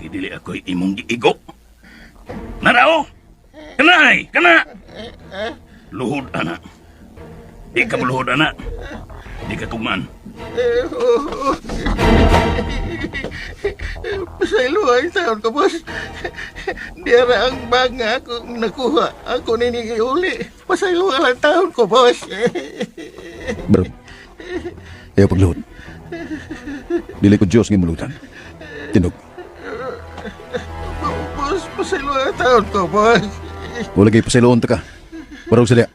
Kay dili ako'y imong giigo. Narao! Kana ay! Kana! Luhod, ana. Di ka muluhod, ana. Di ka tugmaan. Pasaylo ay taon ko, boss. Diara ang bag nga ako nakuha. Ako nini iuli. Pasaylo lang taon ko, boss. Bro, ayaw pagluhod. Dili ko Diyos ng imulutan. Tinog, Boss, pasaylo ang taon ko, boss. wala kay pasayloon ta ka. Barog sa diya.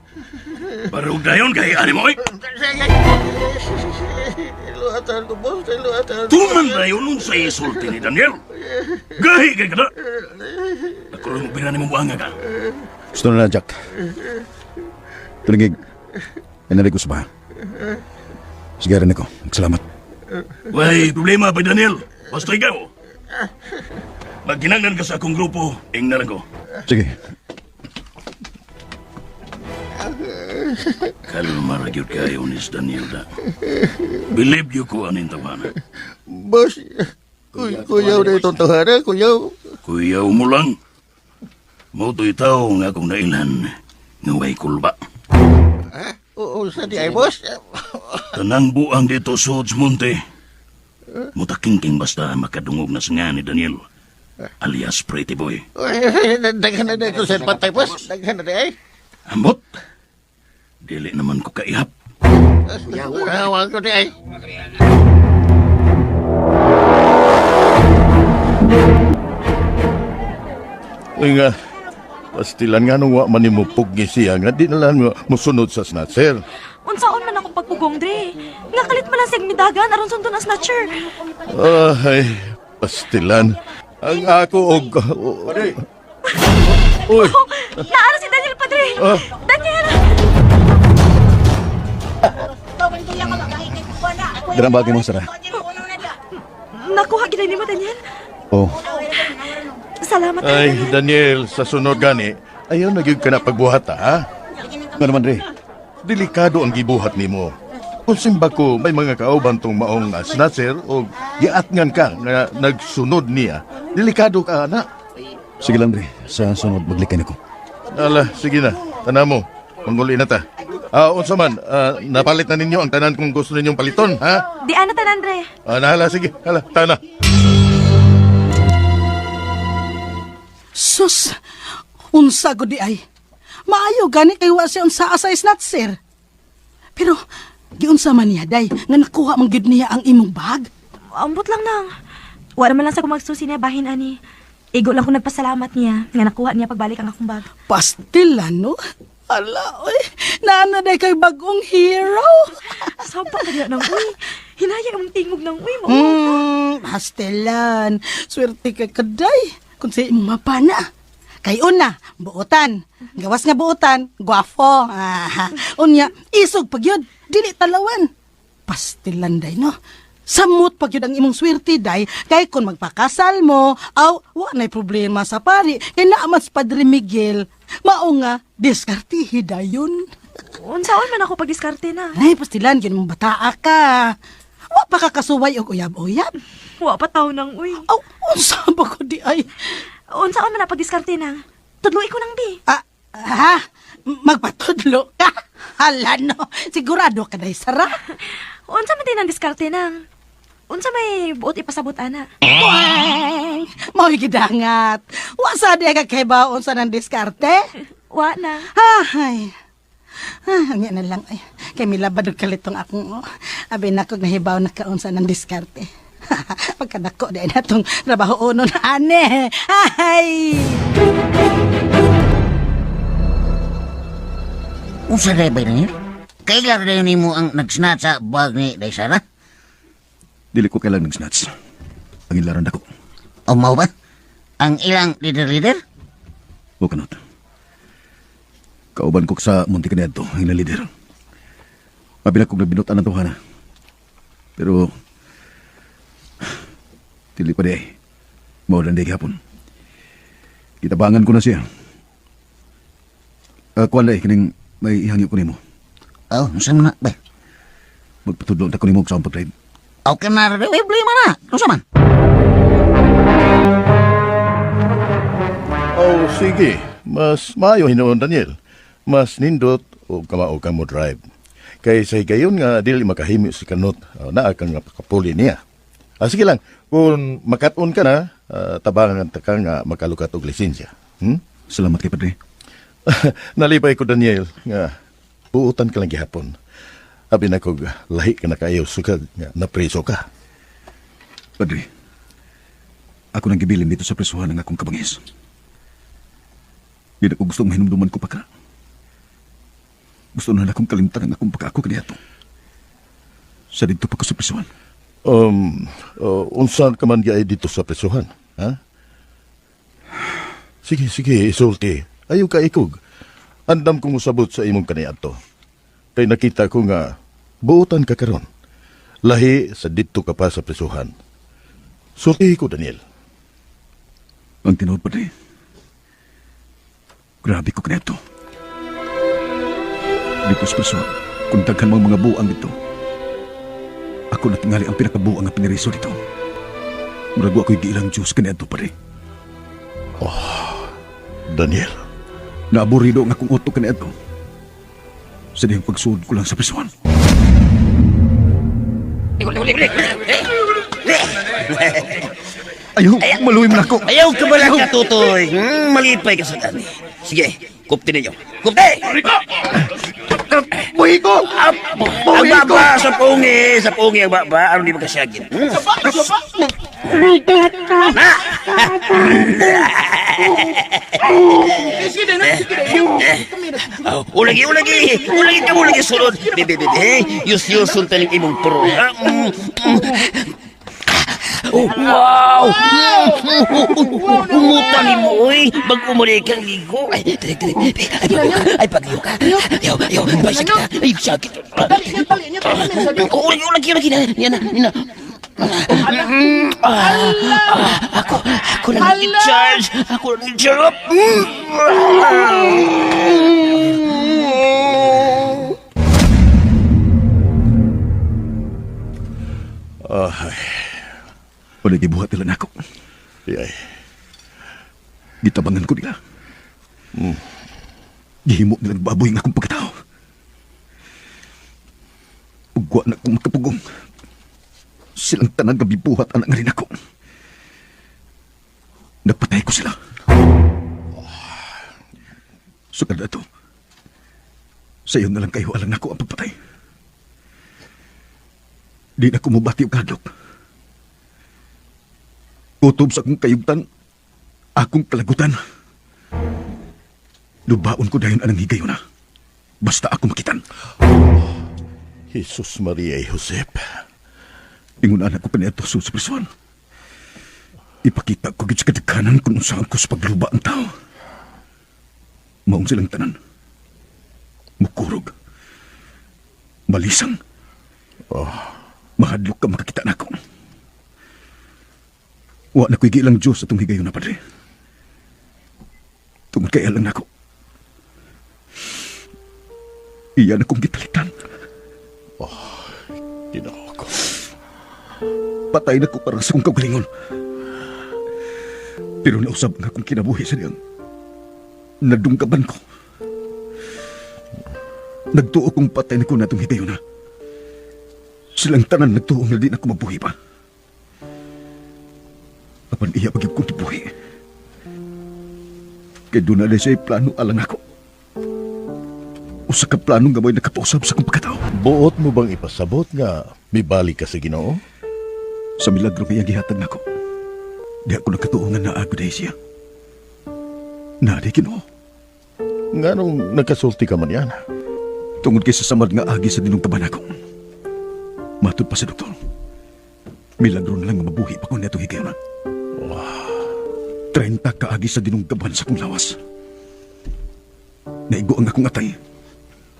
Barog dayon kay ani mo, oy. Luhatan ko, boss. Luhatan ko. Tuman dayon nun sa isulti ni Daniel. Gahi kay kada. Ako rin mo ni mong buhanga ka. Gusto na lang, Jack. Tulingig, ay ko sa ba. Sige rin ako. Salamat. Way, problema pa Daniel. Basta ikaw. Magkinanglan ka sa akong grupo, ing na lang ko. Sige. Kalma ra gyud kayo ni Daniel da. Believe you ko aning tawana. Boss, kuyaw na itong tuhara, kuyaw. Kuyaw mo lang. Mo to'y tao nga akong nailan nga way kulba. Oo, sa di ay, boss. Tanang buang dito sa Monte. Mutakingking basta makadungog na sa nga ni Daniel. Alias Pretty Boy. Daghan na ito sa patay, boss. Daghan na di ay. Ambot. Dili naman ko kaihap. Kuyaw ko di ay. Uy nga, pastilan nga nung wa man ni mo pugni siya nga di na lang musunod sa snatcher. Unsaon man akong pagpugong, Dre. Nga kalit man lang siyang midagan aron sundon ang snatcher. Ay, pastilan. Ang ako og... Uy, Oh, naara si Daniel, Padre. Ah. Daniel! Darang bagay mo, Sarah. Nakuha gid nimo, Daniel. Oh, Salamat ay, Daniel, sa sunod gani, ayaw na gyud ka na pagbuhat, ha? nga naman, Dre. Delikado ang gibuhat nimo. Kung simba ko may mga kauban tong maong snatcher o giatngan ka nga nagsunod niya, delikado ka na. Sige lang, Dre. Sa sunod, maglikay na ko. Ala, sige na. Tanan mo. Manguli na ta. Unsa man, napalit na ninyo ang tanan kung gusto ninyong paliton, ha? Di ana tanan, Dre. Nahala, sige. Hala, tana. Sus, unsa gud di ay. Maayo gani kay wa siya unsa sa snatcher. Pero giunsa man niya day nga nakuha man gyud niya ang imong bag. Ambot lang nang. Wala man lang sa kumagsusi niya bahin ani. Igo lang ko nagpasalamat niya nga nakuha niya pagbalik ang akong bag. Pastilan no. Ala, oy, naana day kay bagong hero. Saba ka niya nang uy. Hinaya imong tingog nang uy mo. Pastilan. Swerte ka kaday. Kung sa imong mapana. Kay una, buotan. Gawas nga buotan, gwafo. Ah, unya, isog pag yun, dili talawan. Pastilan day, no? Samot pag yun ang imong swerte day, kay kung magpakasal mo, aw, wa na'y problema sa pari, kay naaman sa Padre Miguel, mao nga, diskartihi dayon. Unsaon man ako pagdiskarte na. Ay, pastilan, yun mong bataa ka. Wa pa ka kasuway og uyab-uyab. Wa pa taw nang uy. Aw, unsa ba ko di ay? Unsaon man na pagdiskarte na. Tudloy ko nang bi. Ah, ha? Magpatudlo ka? Hala no, sigurado ka day, Sara. Unsa man din ang diskarte nang. Unsa may buot ipasabot ana. Tweng! Mao'y gidangat. Wa sa di ka kay baon sa nang diskarte? Wa na. Ay. Ah, ang na lang ay. Kay milabad og kalitong akong oh. Abi nako nahibaw na kaon sa nang diskarte. Pagkadako di na tong trabaho uno na ane. Ay. Unsa day ba Daniel? Kailan na nimo ang nag-snatch sa bag ni Day Sara? Dili ko kailan nag-snatch. Ang ilaran dako. O mao ba? Ang ilang leader-leader? O kanot. Kauban ko sa Monte Canedo, ang ilang leader. Mabila kong nabinutan ang tuhana. Pero, dili pa di ay. Maulan di gihapon. Kitabangan ko na siya. Kuan day, kining may ihangyo ko nimo. Oh, unsa man na ba? Magpatudlo ta ko nimo sa akong pag-drive. Okay na rin, may problema na. Unsa man? Oh, sige. Mas maayo hinuon, Daniel. Mas nindot o kamao ka mo drive. Kay sa higayon nga dili makahimi si kanot, naa kang nga pakapuli niya. Sige lang, kung makat-on ka na, tabangan ta ka nga makalukat og lisensya. Salamat kay Padre. Nalipay ko, Daniel, nga buutan ka lang gihapon. Abi na kog lahi ka na kayo sukad nga napreso ka. Padre, ako nang gibilin dito sa presuhan ng akong kabangis. Di na ko gustong mahinumduman ko pa ka. Gusto na akong kalimtan ang akong pagkaako kaniadto. Sa dito pa ko sa presuhan. Unsa ka man gyud dito sa presuhan, ha? Sige, sige, isulti. Ayaw ka ikog. Andam kong usabot sa imong kaniadto. Kay nakita ko nga buotan ka karon. Lahi sa didto ka pa sa prisuhan. Sultihi ko, Daniel. Ang tinuod, Padre. Grabe ko kaniadto. Dito sa prisuhan, kung daghan mang mga buang dito, ako na tingali ang pinakabuang nga piniriso dito. Murag wa ko'y giilang Diyos kaniadto, Padre. Oh, Daniel. Naaburido ang akong utok kaniadto. Sa dihang pagsuod ko lang sa prisuhan. Ayaw, maluwi man ako. Ayaw ka ba lang katutoy? Malipay ka sa dami. Sige, kupti ninyo. Kupti! Buhi ko! Ang baba sa pungi! Sa pungi ang baba. Ano di ba kasyagin? Na! Oh, ulagi, ulagi! Ulagi ka, ulagi sulod! Bebe, bebe, eh? Yus-yusun taning imong puro. Oh, wow! Umuta ni mo, oy! Bago mo na kang ligo. Ay, dali, dali. Ay, pagayo ka. Ay, pagayo ka. Ayaw, ayaw. Ay, sakit. Ay, sakit. Oh, ulagi, ulagi, ulagi. Yan na, yan na. Ako lang in charge. Ako lang in charge. Ay. Wala gibuhat nila nako. Ay. Gitabangan ko nila. Gihimo nilang baboy nga akong pagkatao. Ugwa na akong makapugong. Silang tanan nga bibuhat anak nga rin ako. Napatay ko sila. Sukad na ito. Sa iyo na lang kayo alang nako ang pagpatay. Di na ko mubati og kadlok. Kutob sa akong kayugtan, akong kalagutan. Lubaon ko dayon anang higayon na. Basta ako makitan. Jesus Maria y Josep. Ingon anak ko kaniadto sa prisuan. Ipakita ko gid sa kadaghanan kung unsaon ko sa pagluba ang tao. Maong silang tanan. Mukurog. Malisang. Oh. Mahadlok ka makakita nako. Wa na ko'y gilang Diyos atong higayon na, Padre. Tungod kay alang nako. Iya na kong gitalitan. Oh, Ginoo ko. Patay na ko para sa akong kaugalingon. Pero nausab nga akong kinabuhi sa diyang. Nadunggaban ko. Nagtuo kong patay na ko natong higayon na. Silang tanan nagtuo nga di na ko mabuhi pa. Apan iya pag kong gibuhi. Kay doon na siya plano alang ako. Usa ka plano nga mo'y nakapausab sa akong pagkatao. Buot mo bang ipasabot nga mibalik ka sa Ginoo? Sa milagro nga iyang gihatag nako. Di ako nagkatuo nga naa gud siya. Naa di Ginoo. Nganong nagkasulti ka man yan? Tungod kay sa samad nga agi sa dinungkaban ako. Matod pa sa doktor. Milagro na lang nga mabuhi pa ko netong higayon. Wow. 30 kaagi sa dinunggaban sa akong lawas. Naigo ang akong atay.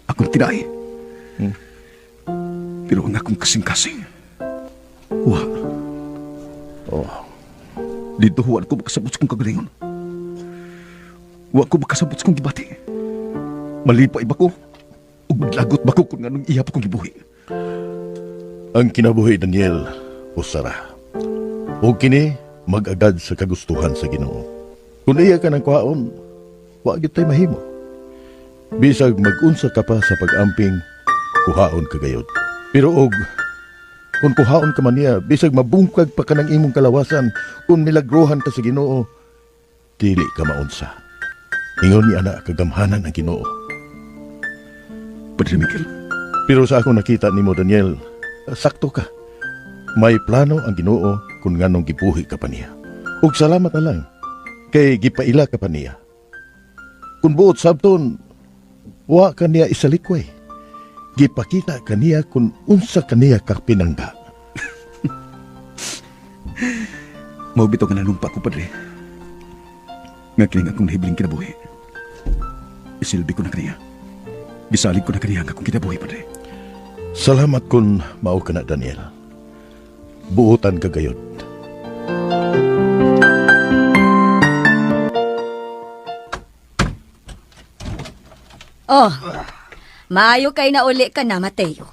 Akong tinaay. Pero ang akong kasing-kasing, wa. Oh. Dito huwan ko makasabot sa kong kagalingon. Wa ko makasabot sa kong gibati. Malipay ba ko? Ug maglagot ba ko kung anong iya pa kong gibuhi? Ang kinabuhi, Daniel, usara. O kini, mag-agad sa kagustuhan sa Ginoo. Kung iya ka ng kuhaon, wa gyud tay mahimo. Bisag mag-unsa ka pa sa pag-amping, kuhaon ka gayod. Pero og kung kuhaon ka man niya, bisag mabungkag pa ka ng imong kalawasan, kung milagrohan ka sa Ginoo, dili ka maunsa. Ingon ni ana kagamhanan ang Ginoo. Padre Miguel. Pero sa akong nakita nimo, Daniel, sakto ka. May plano ang Ginoo kung nganong gibuhi ka pa niya. Ug salamat na lang kay gipaila ka pa niya. Kung buot sabton, wa ka niya isalikway. Gipakita ka niya kung unsa ka niya kapinangga. Mao bitaw nga nanumpa ko, Padre. Nga kining akong nahibiling kinabuhi. Isilbi ko na kaniya. Gisalig ko na kaniya ang akong kinabuhi, Padre. Salamat kun mao ka na, Daniel. Buotan ka gayod. Oh, maayo kay na uli ka na, Mateo.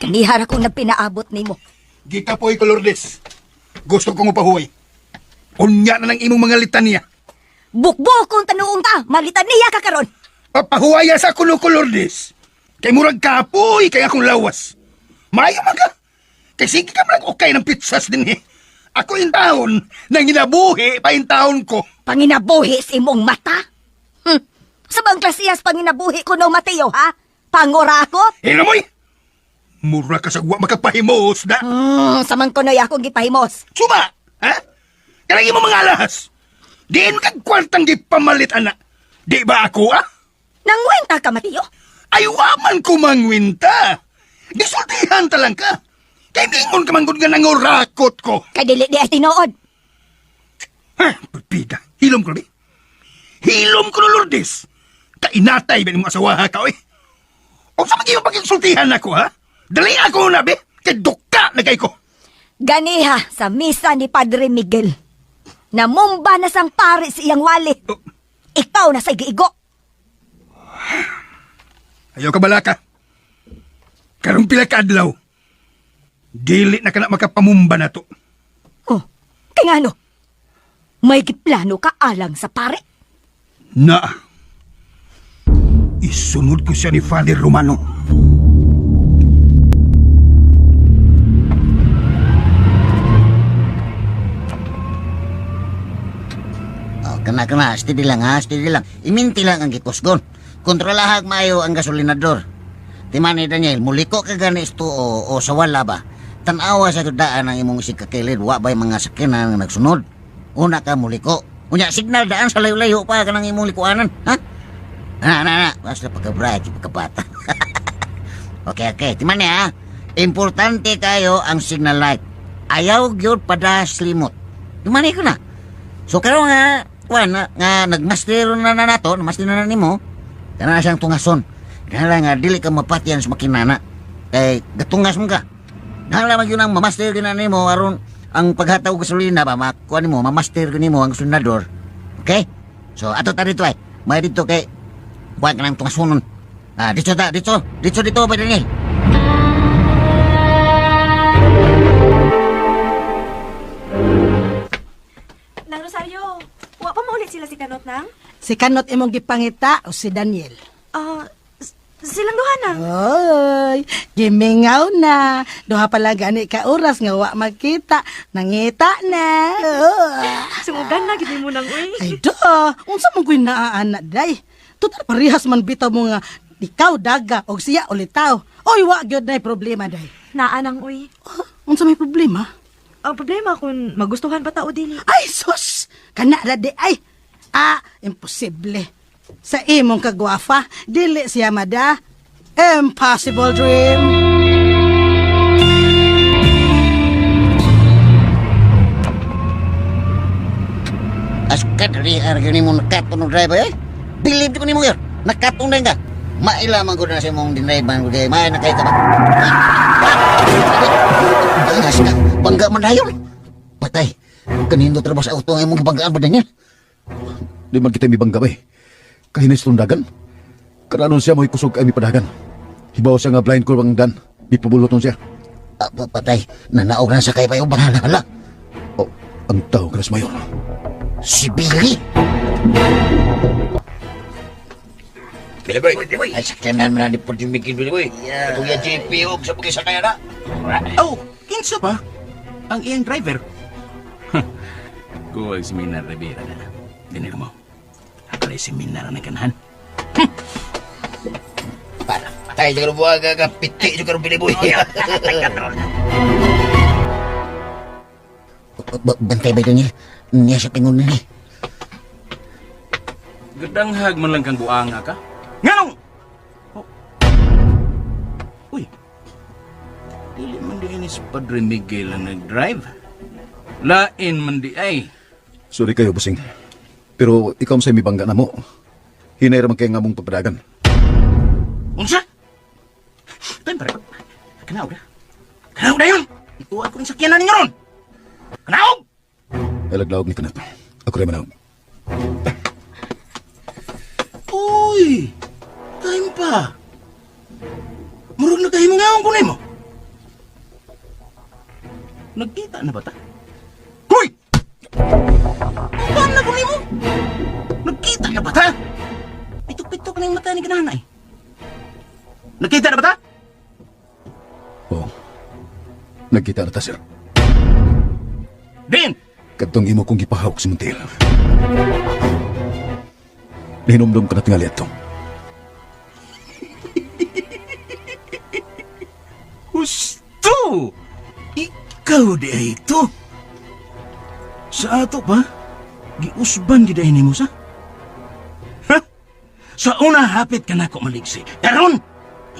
Kanihara kong nagpinaabot nimo. Gikapoy ko, Lourdes. Gusto kong upahuway. Unya na ng imong mga litanya. Bukbukong tanuong ta, malitaniya ka karon. Papahuwaya sa kuno ko, Lourdes. Kay murag kapoy kay akong lawas. Maayo man ka. Kay sige ka man okay ng pitsas din eh. Ako yung taon, nanginabuhi pa yung taon ko. Panginabuhi sa imong mata? Sa bang klasiyas panginabuhi ko no, Mateo, ha? Pangurakot? Hinamoy! Mura ka sa guwa makapahimos na. Samang kunoy akong gipahimos. Suma! Ha? Kanang imo mga alahas. Diin kag kwartang gipamalit, ana. Di ba ako, ah? Nangwenta ka, Mateo? Ay, waman ko mangwinta. Gisultihan ta lang ka. Kay mingon ka manggod nga nangurakot ko. Kay dili di ay tinuod. Ha, pagpida. Hilom ko na, bi. Hilom ko na, Lourdes. Kainatay ba nimong asawa, ha, ka, oy? O sa mga iyong pagkisultihan ako, ha? Dali ako na, bi. Kay duka na kay ko. Ganiha sa misa ni Padre Miguel. Namumba na sang pare sa iyang wali. Oh. Ikaw na sa igiigo. Ayaw ka balaka. Karong pila ka adlaw. Dili na ka na makapamumba na to. Oh, kay ngano? May giplano ka alang sa pare? Na. Isunod ko siya ni Father Romano. Oh, kana kana, steady lang ha, steady lang. Iminti lang ang gikusgon. Kontrolahag maayo ang gasolinador. Timani Daniel, muliko ka gani isto o sa wala ba? Tanawa sa daan ang imong isig kakilid, wa ba'y mga sakyanan nga nagsunod? Una ka muliko. Unya signal daan sa layo-layo pa kanang imong likuanan, ha? Ana, ana, ana. Basta pagka-bright, pagkabata. Okay, okay. Timani ha. Importante kayo ang signal light. Ayaw gyud pada slimot. Timani ko na. So karon nga, kuan nga, nga nagmaster na na nato, nagmaster na na nimo. Kana na siyang tungason. Kana nga dili ka mapatyan sa makinana. Kay gatungas mo ka. Kana man gyud ang mamaster gyud na nimo aron ang paghatag og gasolina ba makuha nimo, mamaster gyud nimo ang gasolinador. Okay? So ato ta dito ay. May dito kay kuan ka ng tungasonon. Ah, dito ta, dito. Dito dito ba Daniel? Nang Rosario, wa pa maulit sila si Kanot nang? Si Kanot imong gipangita o si Daniel? Ah, silang duha na. Oy, gimingaw na. Duha pa lang gani ka oras nga wa magkita. Nangita na. Oh. Sungugan na gid mo nang uy. Ay do, unsa man ko'y naaana day? Total parehas man bitaw mo nga ikaw daga og siya ulitaw. Oy, wa gyud nay problema day. Naa nang uy. Oh, unsa may problema? Ang problema kung magustuhan ba ta o dili. Ay sus, kana ra di ay. Ah, imposible. Sa imong kagwafa, dili siya mada. Impossible dream. Aska dali arga nimo nakatong ng driver eh. Believe ko nimo yun. Nakatong na ka. Maila man ko na sa imong dinrive ko kay may nakay ka ba. Bangas ka. Bangga man dayon. Patay. Kanino trabaho sa auto ang imong gibanggaan ba Daniel? Di man kita mibangga ba eh. Kahinis tundagan. Karanon siya mo'y kusog ay mipadagan. Hibaw siya nga blind ko bang dan. Mipabuluton siya. Ah, patay. Nanaog na sa kay payo bangala hala. Oh, ang tao ka na sa mayor. Si Billy. Billy boy. Ay, sakyanan mo na ni Padre Miguel, Billy boy. Itong yung JP og sa pagkisakay na. Oh, kinsa pa? Ang iyang driver. Kuwag si Minar Rivera na. Dinir mo. Akala si Minar na kanahan. Para, patay siya karon buwag ka piti siya karon Billy boy. Bantay ba Daniel? Niya sa pingon ni. Gadanghag man lang kang buanga ka. Nganong? Oh. Uy. Dili man di ni si Padre Miguel ang nag-drive. Lain man di ay. Sorry kayo, busing. Pero ikaw sa mibangga na mo. Hinay ra man kay nga mong pagpadagan. Unsa? Time pare. Kanaog na. Kanaog na yun! Ituan ko rin sakyanan ninyo ron! Kanaog! Alaglaog ni kanat. Ako rin manaog. Uy! Time pa! Murag na kayo mga ko nimo. Nagkita na ba ta? Hoy! Ang na ko nimo! Nagkita na ba ta? Pitok-pitok na yung mata ni kananay. Nagkita na ba ta? Oo. Nagkita na ta, sir. Din! Kadtong imo kong gipahawak sa Montiel. Nahinomdom ka na tingali ato. Husto! Ikaw di ay ito. Sa ato pa, giusban di dahil nimo sa? Ha? Sa una hapit ka na ko maligsi. Karon,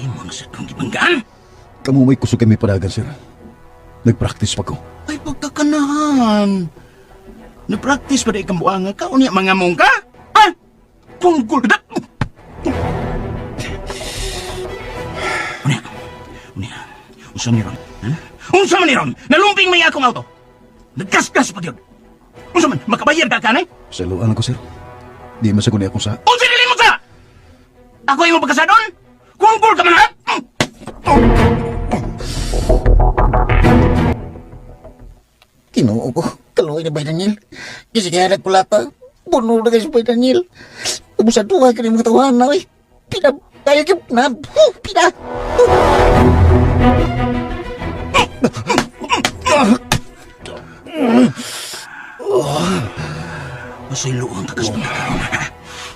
imo na sa kong gibanggaan. Kamu may kusog kami padagan, sir. Nagpractice pa ko. Ay, pagkakanahan. Nag-practice pa di kang buanga ka, unya mga mong ka? Ha? Punggol ka na! Unya, unya, unsa ni ron? Ha? Unsa man ni ron? Nalumping may akong auto. Naggasgas pa gyud. Unsa man, makabayad ka kanay? Sa luan ako, sir. Di masagun ni akong sa... Unsa dili mo sa? Ako imo pagkasadon? Kunggol ka man ha? Ginoo ko, kaluoy na ba Daniel? Kasi kaya nagkulata, puno na kayo sa Daniel. Abusaduha ka ng mga tawahan na, oy. Pina, kayo ka, na, huh, pina. Pasiluon ta ka sa pagkakaroon.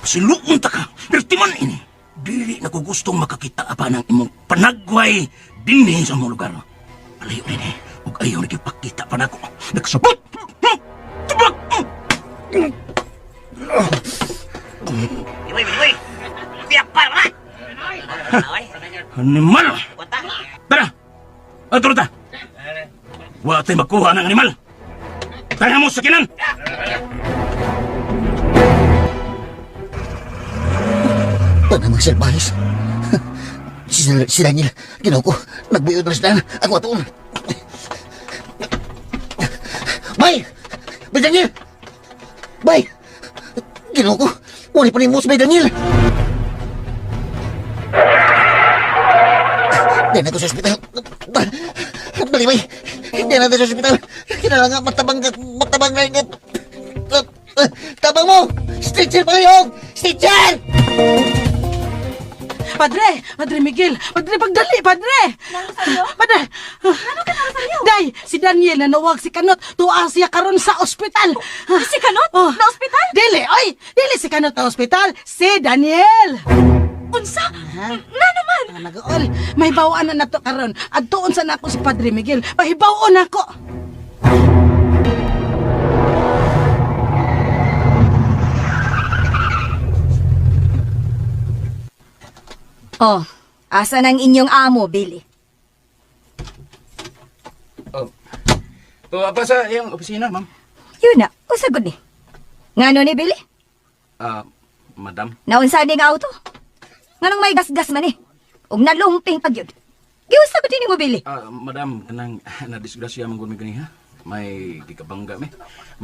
Pasiluon ta ka. Pero timan ini, dili na ko gustong makakita pa ng imong panagway dinhi sa imong lugar. Palayo nini, ug ayaw na pakita pa nako. Nagsabot! Tubak! Animal! Tara! Atro ta! Wa tay makuha ng animal! Tara mo sa kinan! Panamang salbahis. Si Daniel, ginoo ko, nagbuyod na si Dan. Ako atoon. Bay! Bay Daniel! Bay! Ginoo ko, wala pa ni mo si Bay Daniel. Di na ko sa ospital. Dali, bay. Di na sa ospital. Kinala nga, matabang, matabang na. Tabang mo! Stitcher pa kayo! Stitcher! Padre! Padre Miguel! Padre, pagdali! Padre! Padre! Ano ka Rosario? Day! Si Daniel na nawag si Kanot. Tuwa siya karon sa ospital. Si Kanot? Oh. Na ospital? Dili! Oy! Dili si Kanot na ospital. Si Daniel! Unsa? Na naman! Ah, nagaol. May bawaan na nato karon. Adtuon sa nako si Padre Miguel. Pahibaw-on ako. Oh, asa nang inyong amo, Billy? Oh. Tuwa pa sa iyong opisina, ma'am. Yun na, usagod ni. Ngano ni Billy? Ah, madam. Naunsa ni nga auto? Nganong may gasgas man eh? Ug nalumping pag yun. Giusa ko din mo, Billy. Ah, madam, kanang nadisgrasya man gud mi ganiha. May gikabangga mi.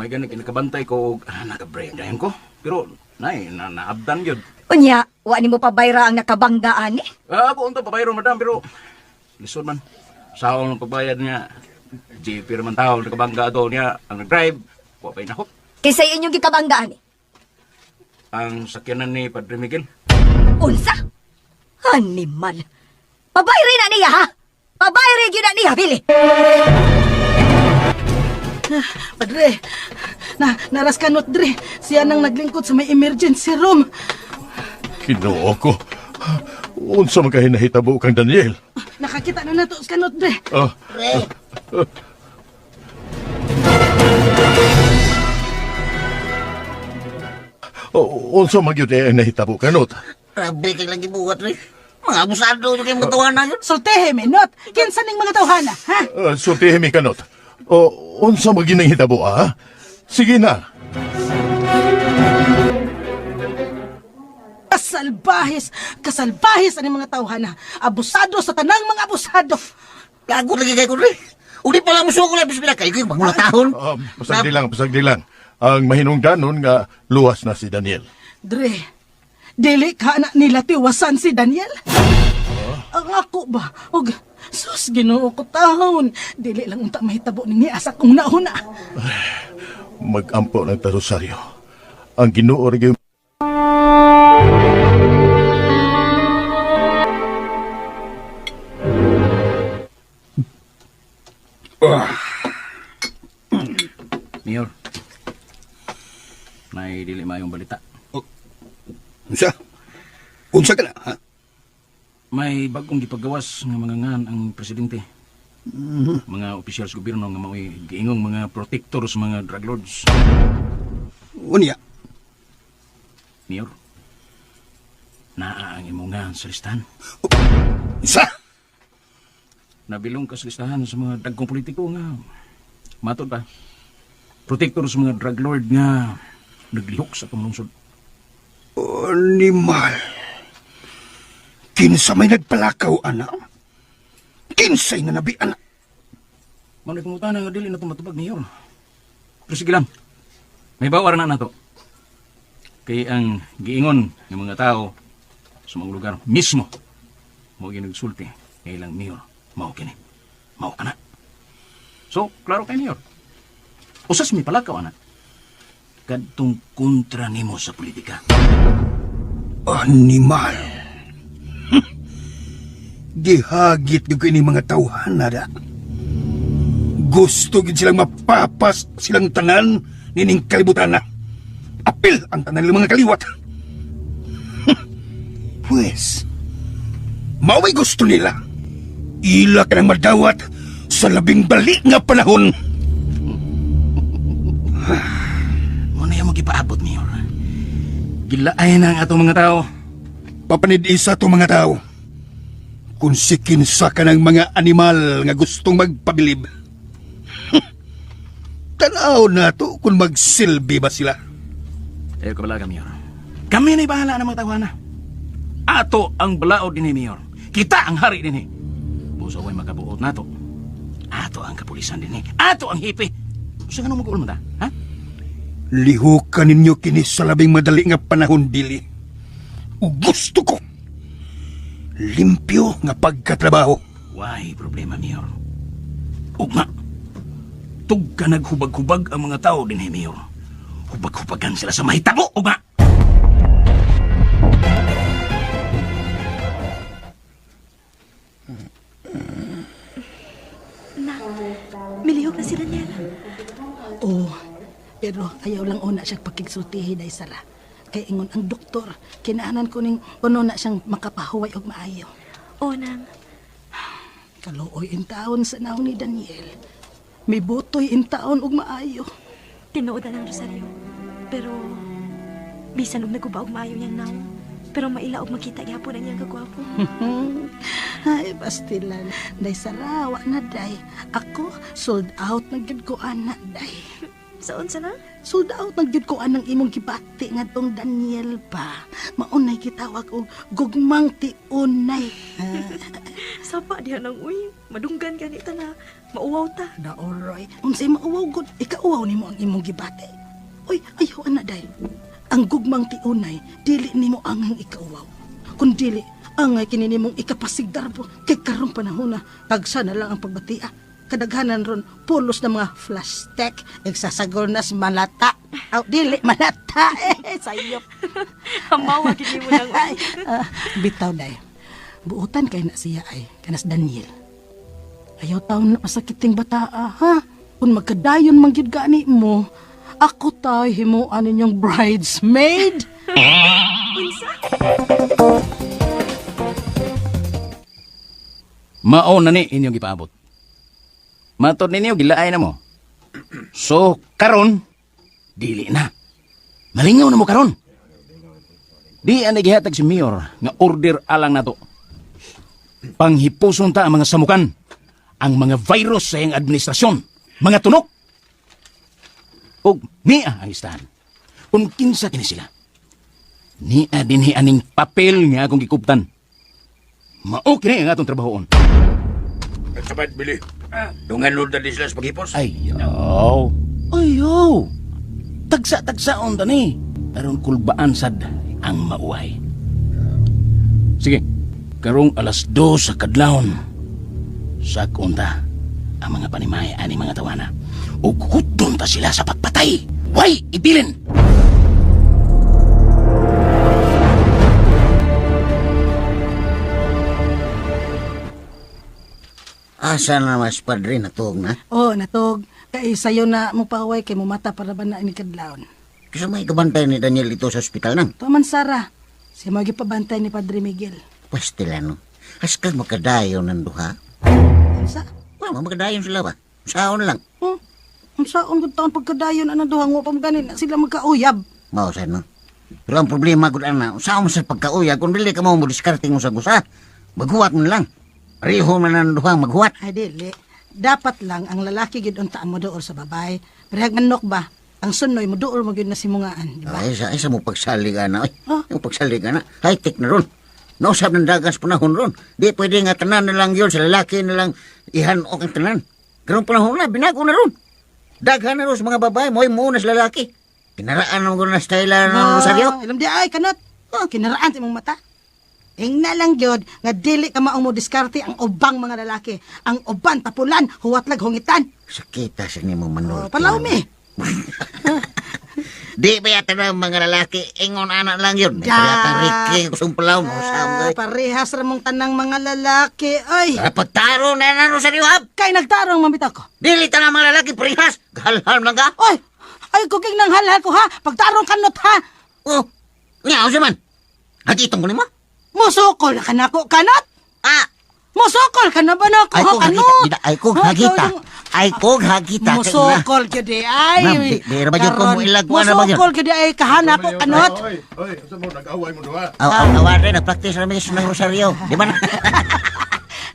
May gani kinakabantay ko og naka-break dayon ko. Pero nay na naabdan gyud. Unya, wa nimo pabayra ang nakabanggaan eh. Ah, ako unta pabayro madam pero lisod man. Saon ang pagbayad niya. GP man tao nakabangga ato niya ang nag-drive. Wa pa'y nahop. Kaysa inyong gikabanggaan eh. Ang sakyanan ni Padre Miguel. Unsa? Animal. Pabayri na niya, ha? Pabayri gyud na niya, Billy. Padre, na naras Kanot dre. Siya nang naglingkod sa may emergency room. Ginoo ko. Unsa man kay nahitabo kang Daniel? Nakakita na nato si Kanot dre. Ah, Oh, unsa man gyud ang nahitabo kanot? Grabe kay lang gibuhat, re. Mga abusado yung kayong mga tawahan yun. Sultehe mi, Not. Kinsa ning mga tawhana, ha? Sultihi mi kanot. O unsa man gyud nahitabo ah? Sige na. Salbahis, kasalbahis ani mga tawhana. Abusado sa tanang mga abusado. Gago lagi kay ko rin. Uli pa lang musuko lang bismillah kay ko mangulatahon. Pasagdi lang, pasagdi lang. Ang mahinungdanon nga luwas na si Daniel. Dre, dili ka na nila tiwasan si Daniel. Ang ako ba? Og sus, Ginoo ko tahon. Dili lang unta mahitabo ni asa kong nauna. Magampo ng tarosaryo. Ang Ginoo rin kayo. Mayor, may dili maayong balita. Unsa? Unsa ka na, ha? May bagong gipagawas nga mga ngan ang presidente. Mga opisyal sa gobyerno nga mao'y giingong mga protector sa mga drug lords. Unya? Mayor, naa ang imong ngan sa listahan. Unsa? Nabilong ka sa listahan sa mga dagkong politiko nga matod pa. Protector sa mga drug lord nga naglihok sa pamlungsod. Animal. Kinsa may nagpalakaw, ana? Kinsay na nabi, ana? Mao na pangutana nga dili na tumatubag, Mayor. Pero sige lang. May bawar na nato. Kay ang giingon ng mga tao sa mga lugar mismo mao ginagsulti kay ilang mayor, mao kini. Mao kana. So, klaro kay Mayor. Usas mi palakaw ana. Kadtong kontra nimo sa politika. Animal. Gihagit gyud kini mga tawhan na da. Gusto gid silang mapapas silang tanan nining kalibutan na. Apil ang tanan ng mga kaliwat. Pwes, mao'y gusto nila. Ila ka nang madawat sa labing bali nga panahon. Muna yung magipaabot, Mayor. Gilaay na ang atong mga tao. Papanid-isa itong mga tao. Kung si kinsa ka ng mga animal nga gustong magpabilib. Tanaw na to kung magsilbi ba sila. Tayo ka bala, Mayor. Kami na'y bahala ng mga tawana. Ato ang balaod dinhi, Mayor. Kita ang hari dinhi. Busa way makabuot nato. Ato ang kapulisan dinhi. Ato ang hipi. Usa nga nung mag-uul man ta, ha? Lihukan ninyo kini sa labing madali nga panahon dili. O gusto ko limpyo nga pagkatrabaho. Why problema, Mayor? Ugma. Tugka naghubag-hubag ang mga tao dinhi, Mayor. Hubag-hubagan sila sa mahitabo, ugma. Nak, milihok na si Daniel. Oh, pero ayaw lang una siya pakigsultihi day sara. Kay ingon ang doktor, kinaanan ko ning kuno na siyang makapahuway og maayo. Oh, nang. Kaluoy in taon sa naong ni Daniel. May butoy in taon og maayo. Tinuod na ng Rosario. Pero bisan og naguba og maayo niyang naong. Pero maila og makita gyapon ang iyang kagwapo. Ay, pastilan. Day sara, wa na day. Ako, sold out na gyud ko ana day. Sa unsa na? Sold out na gyud ko anang imong gibati nga tong Daniel pa. Maunay gitawag og gugmang tiunay. Sapa diha nang uy. Madunggan ganita na. Mauwaw ta. Naoroy. Unsay mauwaw gud, ikauwaw nimo ang imong gibati. Uy, ayaw ana day. Ang gugmang tiunay, dili nimo angang ikauwaw. Kun dili, angay kini nimong ikapasigdarbo kay karong panahon na tagsa na lang ang pagbatia. Kadaghanan ron pulos na mga flash tech, nagsasagol na sa malata. Aw, dili malata eh, sayop. Hamawa gid nimo nang uy. Bitaw day. Buotan kay na siya ay kanas Daniel. Ayaw taon na pasakiting bataa, ha? Kung magkadayon man gyud gani mo, ako tay himuan ninyong bridesmaid. Unsa? Mao na ni inyong gipaabot. Matod ninyo gilaay na mo. So karon dili na. Malingaw na mo karon. Di ang gihatag si Mayor nga order alang nato. Panghipuson ta ang mga samukan, ang mga virus sa iyang administrasyon, mga tunok. Og niya ang istahan. Kung kinsa kini sila. Nia dinhi aning papel nga akong gikuptan. Mao kini ang atong trabahoon. Sabad, Billy. Dungan lord na di sila sa paghipos. Ayaw. Ayaw. Tagsa-tagsaon tani. Aron kulbaan sad ang mauhay. Sige. Karong 2:00 sa kadlawon. Sakon ta ang mga panimay ani mga tawana. Ug hutdon ta sila sa pagpatay. Way ibilin. Asa na mas padre natug na? Oh, natog. Kay sayo na mo paway kay mumata para ba na ini kadlawon. Kasi may kabantay ni Daniel dito sa ospital nang. Tuman Sara, siya mo gipabantay ni Padre Miguel. Pastila no. Askag makadayon ng duha. Unsa? Wala, makadayon sila ba? Saon lang. Oh, unsaon gud taon pagkadayon ana duha ngo pa gani na sila magkauyab. Mao sa no. Pero ang problema gud ana, saon sa pagkauyab kung dili ka mo mo diskarte mo sa gusa. Maghuwat man lang. Pareho man ang duha maghuwat. Ay dili. Dapat lang ang lalaki gid unta mo duol sa babae. Parehag manok ba? Ang sunoy mo duol mo gyud na simungaan, di ba? Ay, sa, ay, sa mo pagsalig ana. Ay, mo pagsalig ana. High-tech na ron. Nausap ng dagas panahon ron. Di pwede nga tanan na lang yun sa lalaki na lang ihanok ang tanan. Karong panahon na, binago na ron. Daghan na ron sa mga babae, mo'y muna sa lalaki. Kinaraan naman ko na style ng Rosario. Ah, Alam di ay kanot. Oh, kinaraan sa imong mata. Ingna lang gyud nga dili ka maong mo diskarte ang ubang mga lalaki. Ang uban tapulan, huwat lag hungitan. Sakita sa nimo manol. Oh, palawmi. Di ba yata na mga lalaki, ingon anak lang yun. Da. Kaya Ricky, kusong palaw mo. Ah, parehas ra mong tanang mga lalaki. Ay, Pagtaro na na Rosario, hap. Kay nagtarong mamita ko. Dili tanang mga lalaki, parehas. Halhal lang ka. Oy, ay kuking nang halhal ko ha. Pagtarong kanot ha. Oh, nga, unsa man? Hagitong ko nimo? Musukol ka na ko kanot. Ah, Musukol ka na ba na ko Ay ha kog hagita, kanot? dida, ay kog Ha, ikaw hagita. yung- Ay kog hagita. Musukol gyud di ay. Ma'am, di ra ba gyud ko Karon, mo ilag, wala ba gyud? Musukol gyud di ay kahana ko kanot. Oy, oy, asa mo nag-away mo duha? Aw, aw, aw, aw, nag-practice na ng Rosario. Di ba na?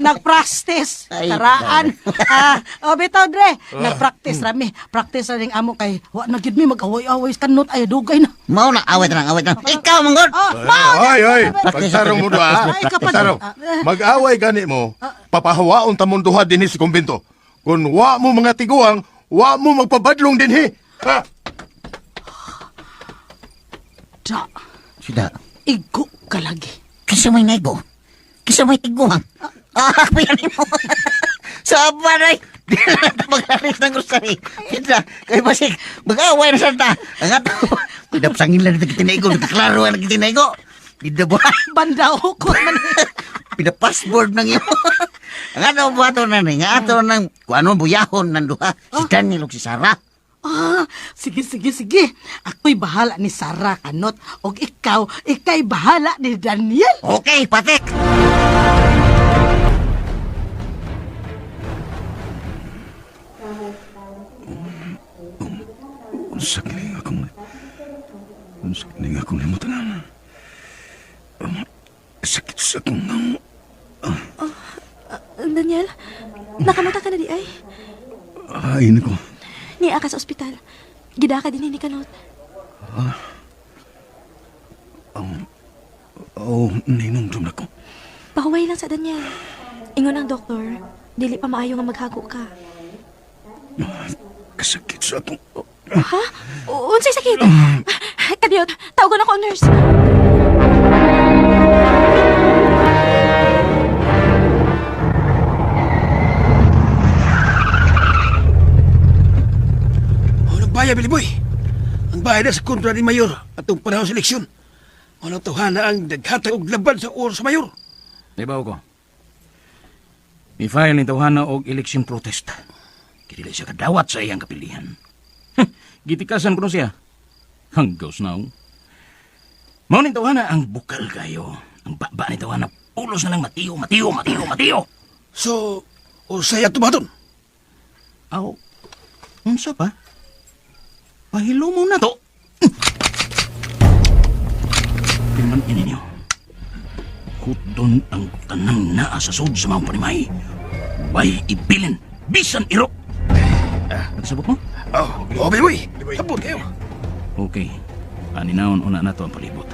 Nagpractice. Ay, Karaan. Ah, o bitaw dre, nagpractice rami. Practice ra ning amo kay wa na gyud mi mag-away-away kanot ay dugay na. Mao na, away na lang, away na lang. Ikaw, manggod! Oh, mao na. Oy, oy, Practice, pagtarong mo duha. Ay, kapag- Pagtarong. Mag-away gani mo, papahawaon ta mong duha dinhi sa kumbento. Kung wa mo mga tiguang, wa mo magpabadlong dinhi. Ha? Da, Sida, igo ka lagi. kisa may naigo. Kisa may tiguang. Ah, piyan mo. Sa baray, di na lang mag-aris ng Rosario. Sida, kay basig, mag-away na santa. Ang ato, pinapsangin lang dito kitinaigo, nagkaklaro ang kitinaigo. Di ba? Banda ukot man. Pinapasboard ng iyo. Ang ato buhato na ni, nga ato ng, kung ano buyahon ng duha, si Daniel ug si Sarah. Ah, sige, sige, sige. Ako'y bahala ni Sarah kanot. Og ikaw, ika'y bahala ni Daniel. Okay, patik! Unsa kining akong unsa kining akong limutanan. Sakit sa akong ngaw. Daniel, nakamata ka na di ay. Ay, nako. Niya ka sa ospital. Gida ka din ni Kanot. Oh, ninumdum na ko. Pahuway lang sa Daniel. Ingon ang doktor, dili pa maayo nga maghago ka. Kasakit sa akong... Ha? Unsay sakit? Kadiyot, tawagon ako ang nurse. Oh, nagbaya, Billy Boy. Ang bayad na sa kontra ni Mayor atong panahon sa eleksyon. Ano tawhana ang naghatag og laban sa oras sa Mayor. Ibaw ko. I-file ni tawhana og election protest. Kaya dili siya kadawat sa iyang kapilihan. Gitikasan ko na siya. Hanggaw na. Mao ni tawhana ang bukal kayo. Ang baba ni tawhana, pulos na lang matiyo, matiyo, matiyo, matiyo. So, usay ato baton. Aw, unsa pa? Pahilo mo na to. Tingnan ininyo. Hutdon ang tanang naa sa sud sa mga panimay. Way ibilin, bisan iro. Nagsabot mo? Oh, oh, Billy Boy. Sabot kayo. Okay. Aninaon una na to ang palibot.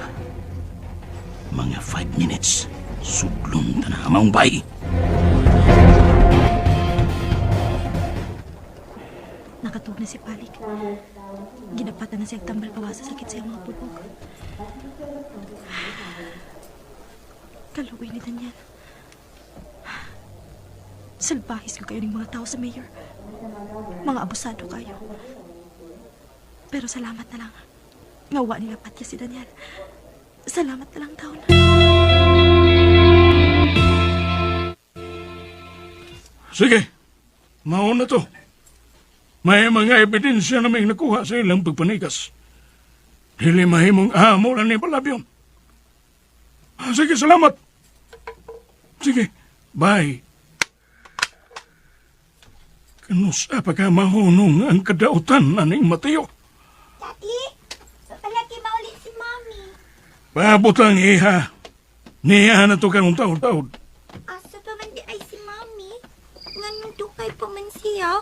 Mga 5 minutes, sudlon ta na maong bay. Nakatuog na si Palik. Ginapatan na siya tambal gawa sa sakit sa iyang mga pulog. Kaluoy ni Daniel. Salbahis ko kayo ng mga tao sa mayor. Mga abusado kayo. Pero salamat na lang. Ngawa nila patya si Daniel. Salamat na lang, taon. Sige, mauna to. May mga ebidensya na may nakuha sa ilang pagpanikas. Dili mahimong amo lang ni Palabyon. Sige, salamat. Sige, bye. Kanusa pa ka mahunong ang kadautan aning Mateo. Daddy, palagi maulit si Mommy. Pabutang iha. Niya na to karong taod-taod. Asa pa man di ay si Mommy? Nganong dukay pa man siya?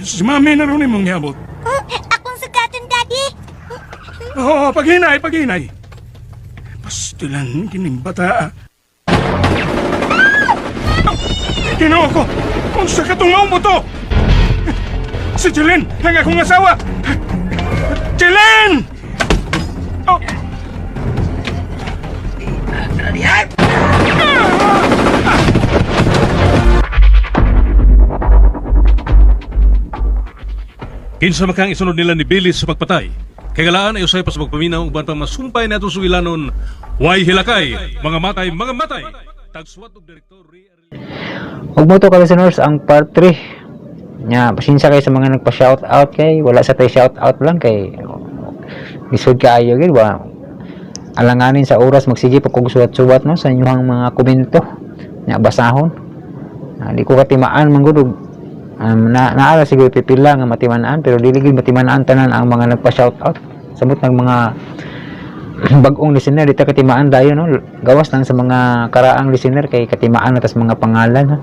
Si Mami na rin mong niabot. Oh, akong sugatan, Daddy. Oo, paghinay, paghinay. Pastilan kining bata. Ginoo ko! Unsa ka tong maong buto? Si Jeline, ang akong asawa! Jeline! Oh. Kinsa man kang isunod nila ni Billy sa pagpatay. Kay galaan ay usay pa sa pagpaminaw uban pa masumpay nato sugilanon. Way hilakay, mga matay, mga matay. Tagsuwat og direktor Ug mo to ka listeners ang part 3. Nya, pasensya kayo sa mga nagpa-shout out kay wala sa tay shout out lang kay lisod kaayo gyud wa alanganin sa oras magsige pa kog suwat-suwat no sa inyong mga komento. Nya basahon. Di ko katimaan man gud og naara siguro pipila nga matiman-an pero dili gyud matiman-an tanan ang mga nagpa-shout out. Samot ng mga bag-ong listener di ta katimaan dayon no. Gawas lang sa mga karaang listener kay katimaan na tas mga pangalan ha.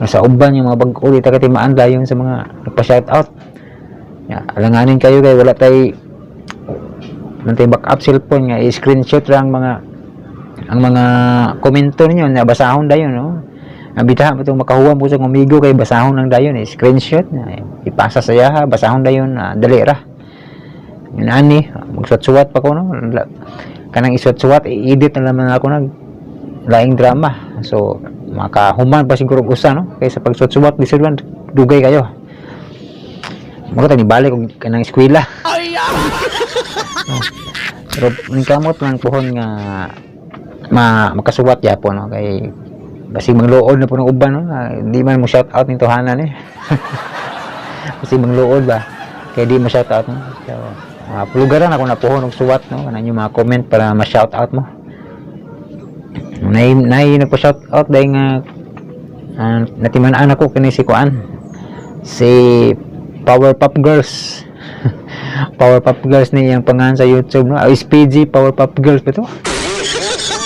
Sa uban yung mga bag-o di ta katimaan dayon sa mga nagpa-shout out. Ya, alanganin kayo kay wala tay mantay backup cellphone nga i-screenshot ra ang mga komento ninyo na basahon dayon no. Ang bitaha pa itong makahuwam po sa amigo kay basahon lang dayon screenshot na ipasa sa yaha basahon dayon dali ra. Yun ani magsuwat-suwat pa ko no. Kanang isuwat-suwat i-edit na naman ako nag laing drama. So makahuman pa siguro og usa no kaysa pagsuwat-suwat lisod man dugay kayo. Mao ta ni balik og kanang eskwela. No. Pero ningkamot lang pohon nga makasuwat gyapon no kay basig mangluod na po ng uban no. Di man mo shout out ning tohanan eh. Basig mangluod ba kay di mo shout out no. So pulugaran ako na pohon og suwat no kanang inyong mga comment para ma-shout out mo. Nay nagpa-shout out dahil nga natiman-an ako kini si kuan si Power Pop Girls. Power Pop Girls ni iyang pangalan sa YouTube no. SPG Power Pop Girls ba to?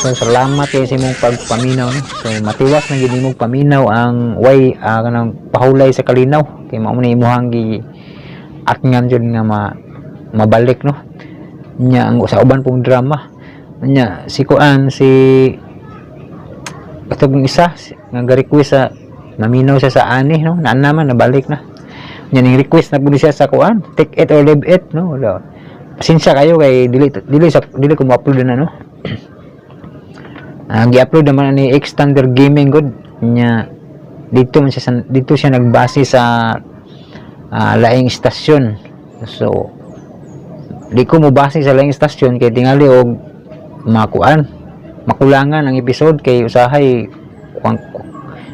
So salamat kay sa imong pagpaminaw no. So matiwas na gid imong paminaw ang way kanang pahulay sa kalinaw kay mao ni imong gi atngan jud nga mabalik no. Nya ang sa uban pong drama nya si kuan si katong isa nga ga-request sa naminaw siya sa ani no, naan naman nabalik na. Nya ning request na pud siya sa kuan take it or leave it no. Wala. Pasensya kayo kay dili ko mo-upload na no. Gi-upload naman ni Extender Gaming good nya dito man siya dito siya nagbase sa laing istasyon. So di ko mobase sa laing istasyon kay tingali og makuan makulangan ang episode kay usahay kuan,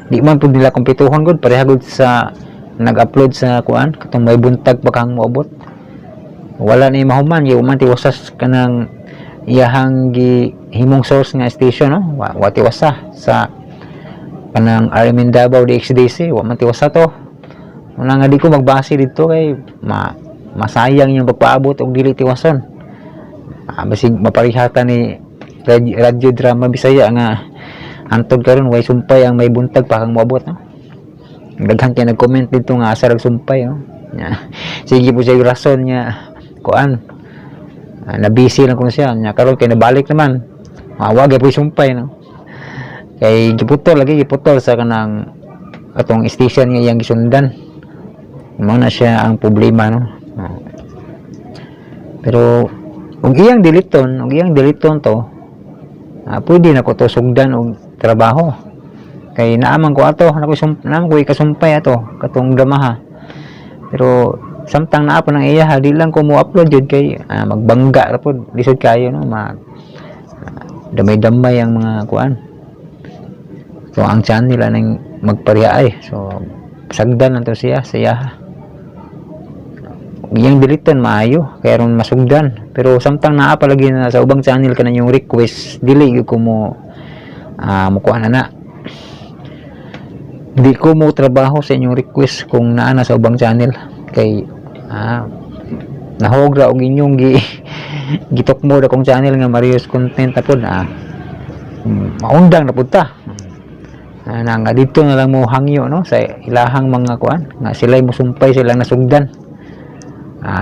di man pud nila kumpletuhon gud pareha gud sa nag-upload sa kuan katong may buntag pa kang moabot. Wala ni mahuman kay man tiwasas kanang iyahang gihimong source nga station no. Wa tiwasa sa kanang RMN Davao DXDC, wa man tiwasa to. Una nga di ko magbase dito kay masayang yung pagpaabot og dili tiwason. Basig maparihata ni radio drama Bisaya nga antod karon way sumpay ang may buntag pa kang moabot no. Daghan kay nag-comment dito nga asa rag sumpay no. Nya, sige po siya rason nga kuan. Na busy lang kuno siya nya karon kay nabalik naman. Wa gyud sumpay, no, kay giputol lagi, giputol sa kanang atong station nga iyang gisundan. Mao na siya ang problema, no. Oh. Pero ug iyang deleton to, pwede na ko to sugdan og trabaho kay naaman ko ato, naaman ko ikasumpay ato katong dramaha. Pero samtang naa pa ng iya, di lang ko mo upload jud kay magbangga ra pod, lisod kayo, no, ma damay-damay ang mga kuan. So ang channel anang magpareha ay, so sagdan lang to siya sa iya. Iyang deleton maayo kay aron masugdan, pero samtang naa pa lagi na sa ubang channel kanan yung request, dili gyud ko mo mukuha na na. Di ko mo trabaho sa inyong request kung naa na sa ubang channel kay nahog ra og inyong gitukmo akong channel nga Marius Content na pod, maundang na pud ta. Na nga dito na lang mo hangyo, no, sa ilahang mga kuan nga sila'y musumpay silang nasugdan.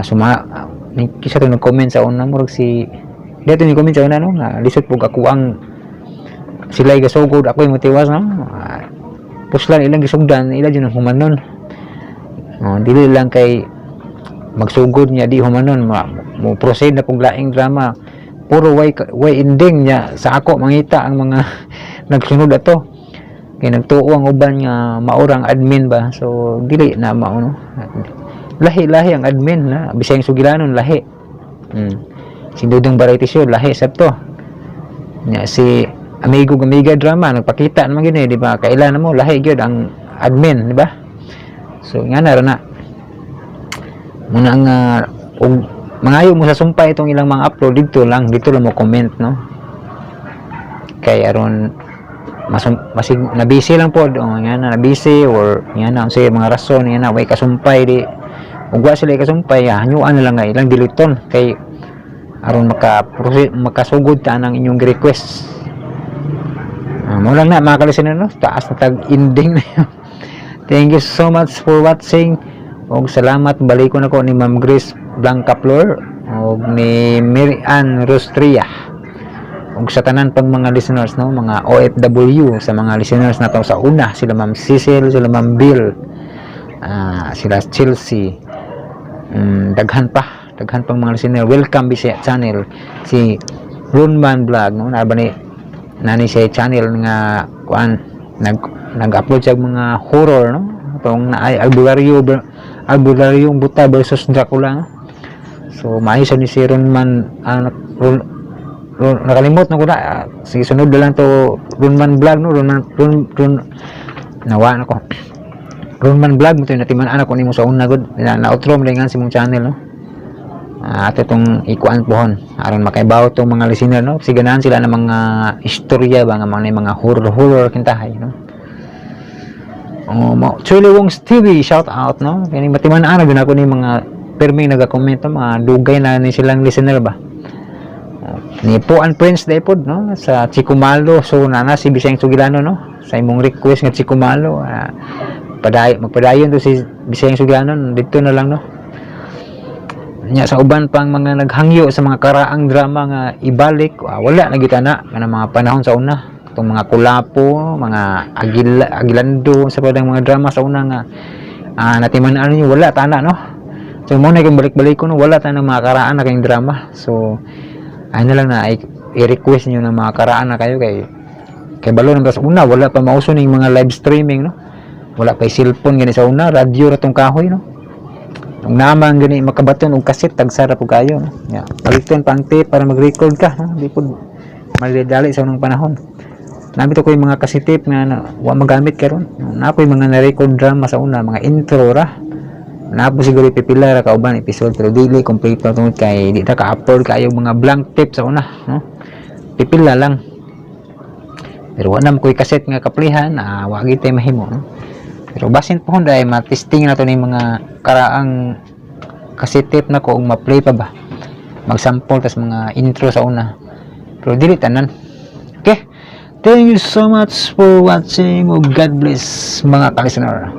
Suma ni kisa to nag-comment sa una, murag si dito ni comment sa una, no, nga lisod pug ako ang sila'y gasugod, ako'y motiwas, no. Puslan ilang gisugdan, ila jud ang humanon. Oh, dili lang kay magsugod niya di humanon, mo proceed na pug laing drama, puro way ending niya. Sa ako mangita ang mga nagsunod ato kay nagtuo ang uban nga maurang admin ba, so dili na mao, no. Lahi-lahi ang admin na Bisayang Sugilanon, lahi. Si Dudong Variety Show, lahi sab to nya. Si Amigo Amiga Drama nagpakita naman gini, di ba? Kailan na mo lahi gyud ang admin, di ba? So nga na ra na muna ang og mangayo mo sa sumpay itong ilang mga upload, dito lang mo comment, no, kay aron masig na busy lang pod. Oh, nga na na busy or nga na unsay mga rason nga na way kasumpay. Di ug wa sila kasumpay, hanyuan na lang nga ilang deleton kay aron makasugod ta ang inyong request. Mo lang na, mga kalistener, no, taas na tag ending na yun. Thank you so much for watching og salamat balikon ako ni Ma'am Grace Blancaflor og ni Mary Ann Rostria ug sa tanan pang mga listeners, no, mga OFW, sa mga listeners na to sa una, sila Ma'am Cecil, sila Ma'am Bill, sila Chelsea, daghan pa, daghan pang mga listener. Welcome Bisaya Channel, si Runman Vlog, no, na ba ni nani siya channel nga kuan, nag-upload siya og mga horror, no, itong naay albularyo, albularyong buta versus Dracula, no? So maayo siya ni si Runman, nakalimot na ko na. Sige, sunod na lang to. Runman Vlog, no, Runman Run, Run nawa na ko. Runman Vlog mo to, natiman anak ko nimo sa una gud na outro mo nga si mong channel, no. Ato tong ikuan pohon aron makaibaw tong mga listener, no, kasi ganahan sila ng mga istorya ba nga mga horror horror kintahay, no. Oh, mo Chuli Wong's TV, shout out, no. Kini matiman ana gyud ako ni mga pirming naga-comment, no, mga dugay na ni silang listener ba. Oh, ni Puan Prince day pod, no, sa Chikumalo. So nana si Bisayang Sugilano, no, sa imong request nga Chikumalo, magpadayon to si Bisayang Sugilano dito na lang, no. Nya sa uban pang mga naghangyo sa mga karaang drama nga ibalik, wala na gyud na kanang mga panahon sa una, itong mga Kulapo, mga Agilando, sa padang mga drama sa una nga natiman-an ninyo, wala tana, no. So mo na kung balik-balik ko, no, wala tana mga karaan na kayong drama. So ano lang na i-request niyo ng mga karaan na kayo kay kay balo nang sa una wala pa mauso ning mga live streaming, no. Wala pa cellphone gani sa una, radyo ra tong kahoy, no. Ug naman gani makabaton og kaset, tagsara pud kayo, no. Ya, paliton pa ang tape para mag-record ka, no? Di pud madali sa unang panahon. Nabito ko yung mga cassette tape nga na, wa magamit karon. Na ako yung mga na-record drama sa una, mga intro ra. Na po siguro pipila ra kauban episode, pero dili kompleto tungod kay di ta ka-upload kayo mga blank tape sa una, no. Pipila lang. Pero wa na mo ko'y cassette nga kaplihan, wa gyud tay mahimo, no. Pero basin po dahil ma-testing na to ni mga karaang cassette tape na ko ug ma-play pa ba. Mag-sample tas mga intro sa una. Pero dili tanan. Okay? Thank you so much for watching. God bless, mga ka-listener.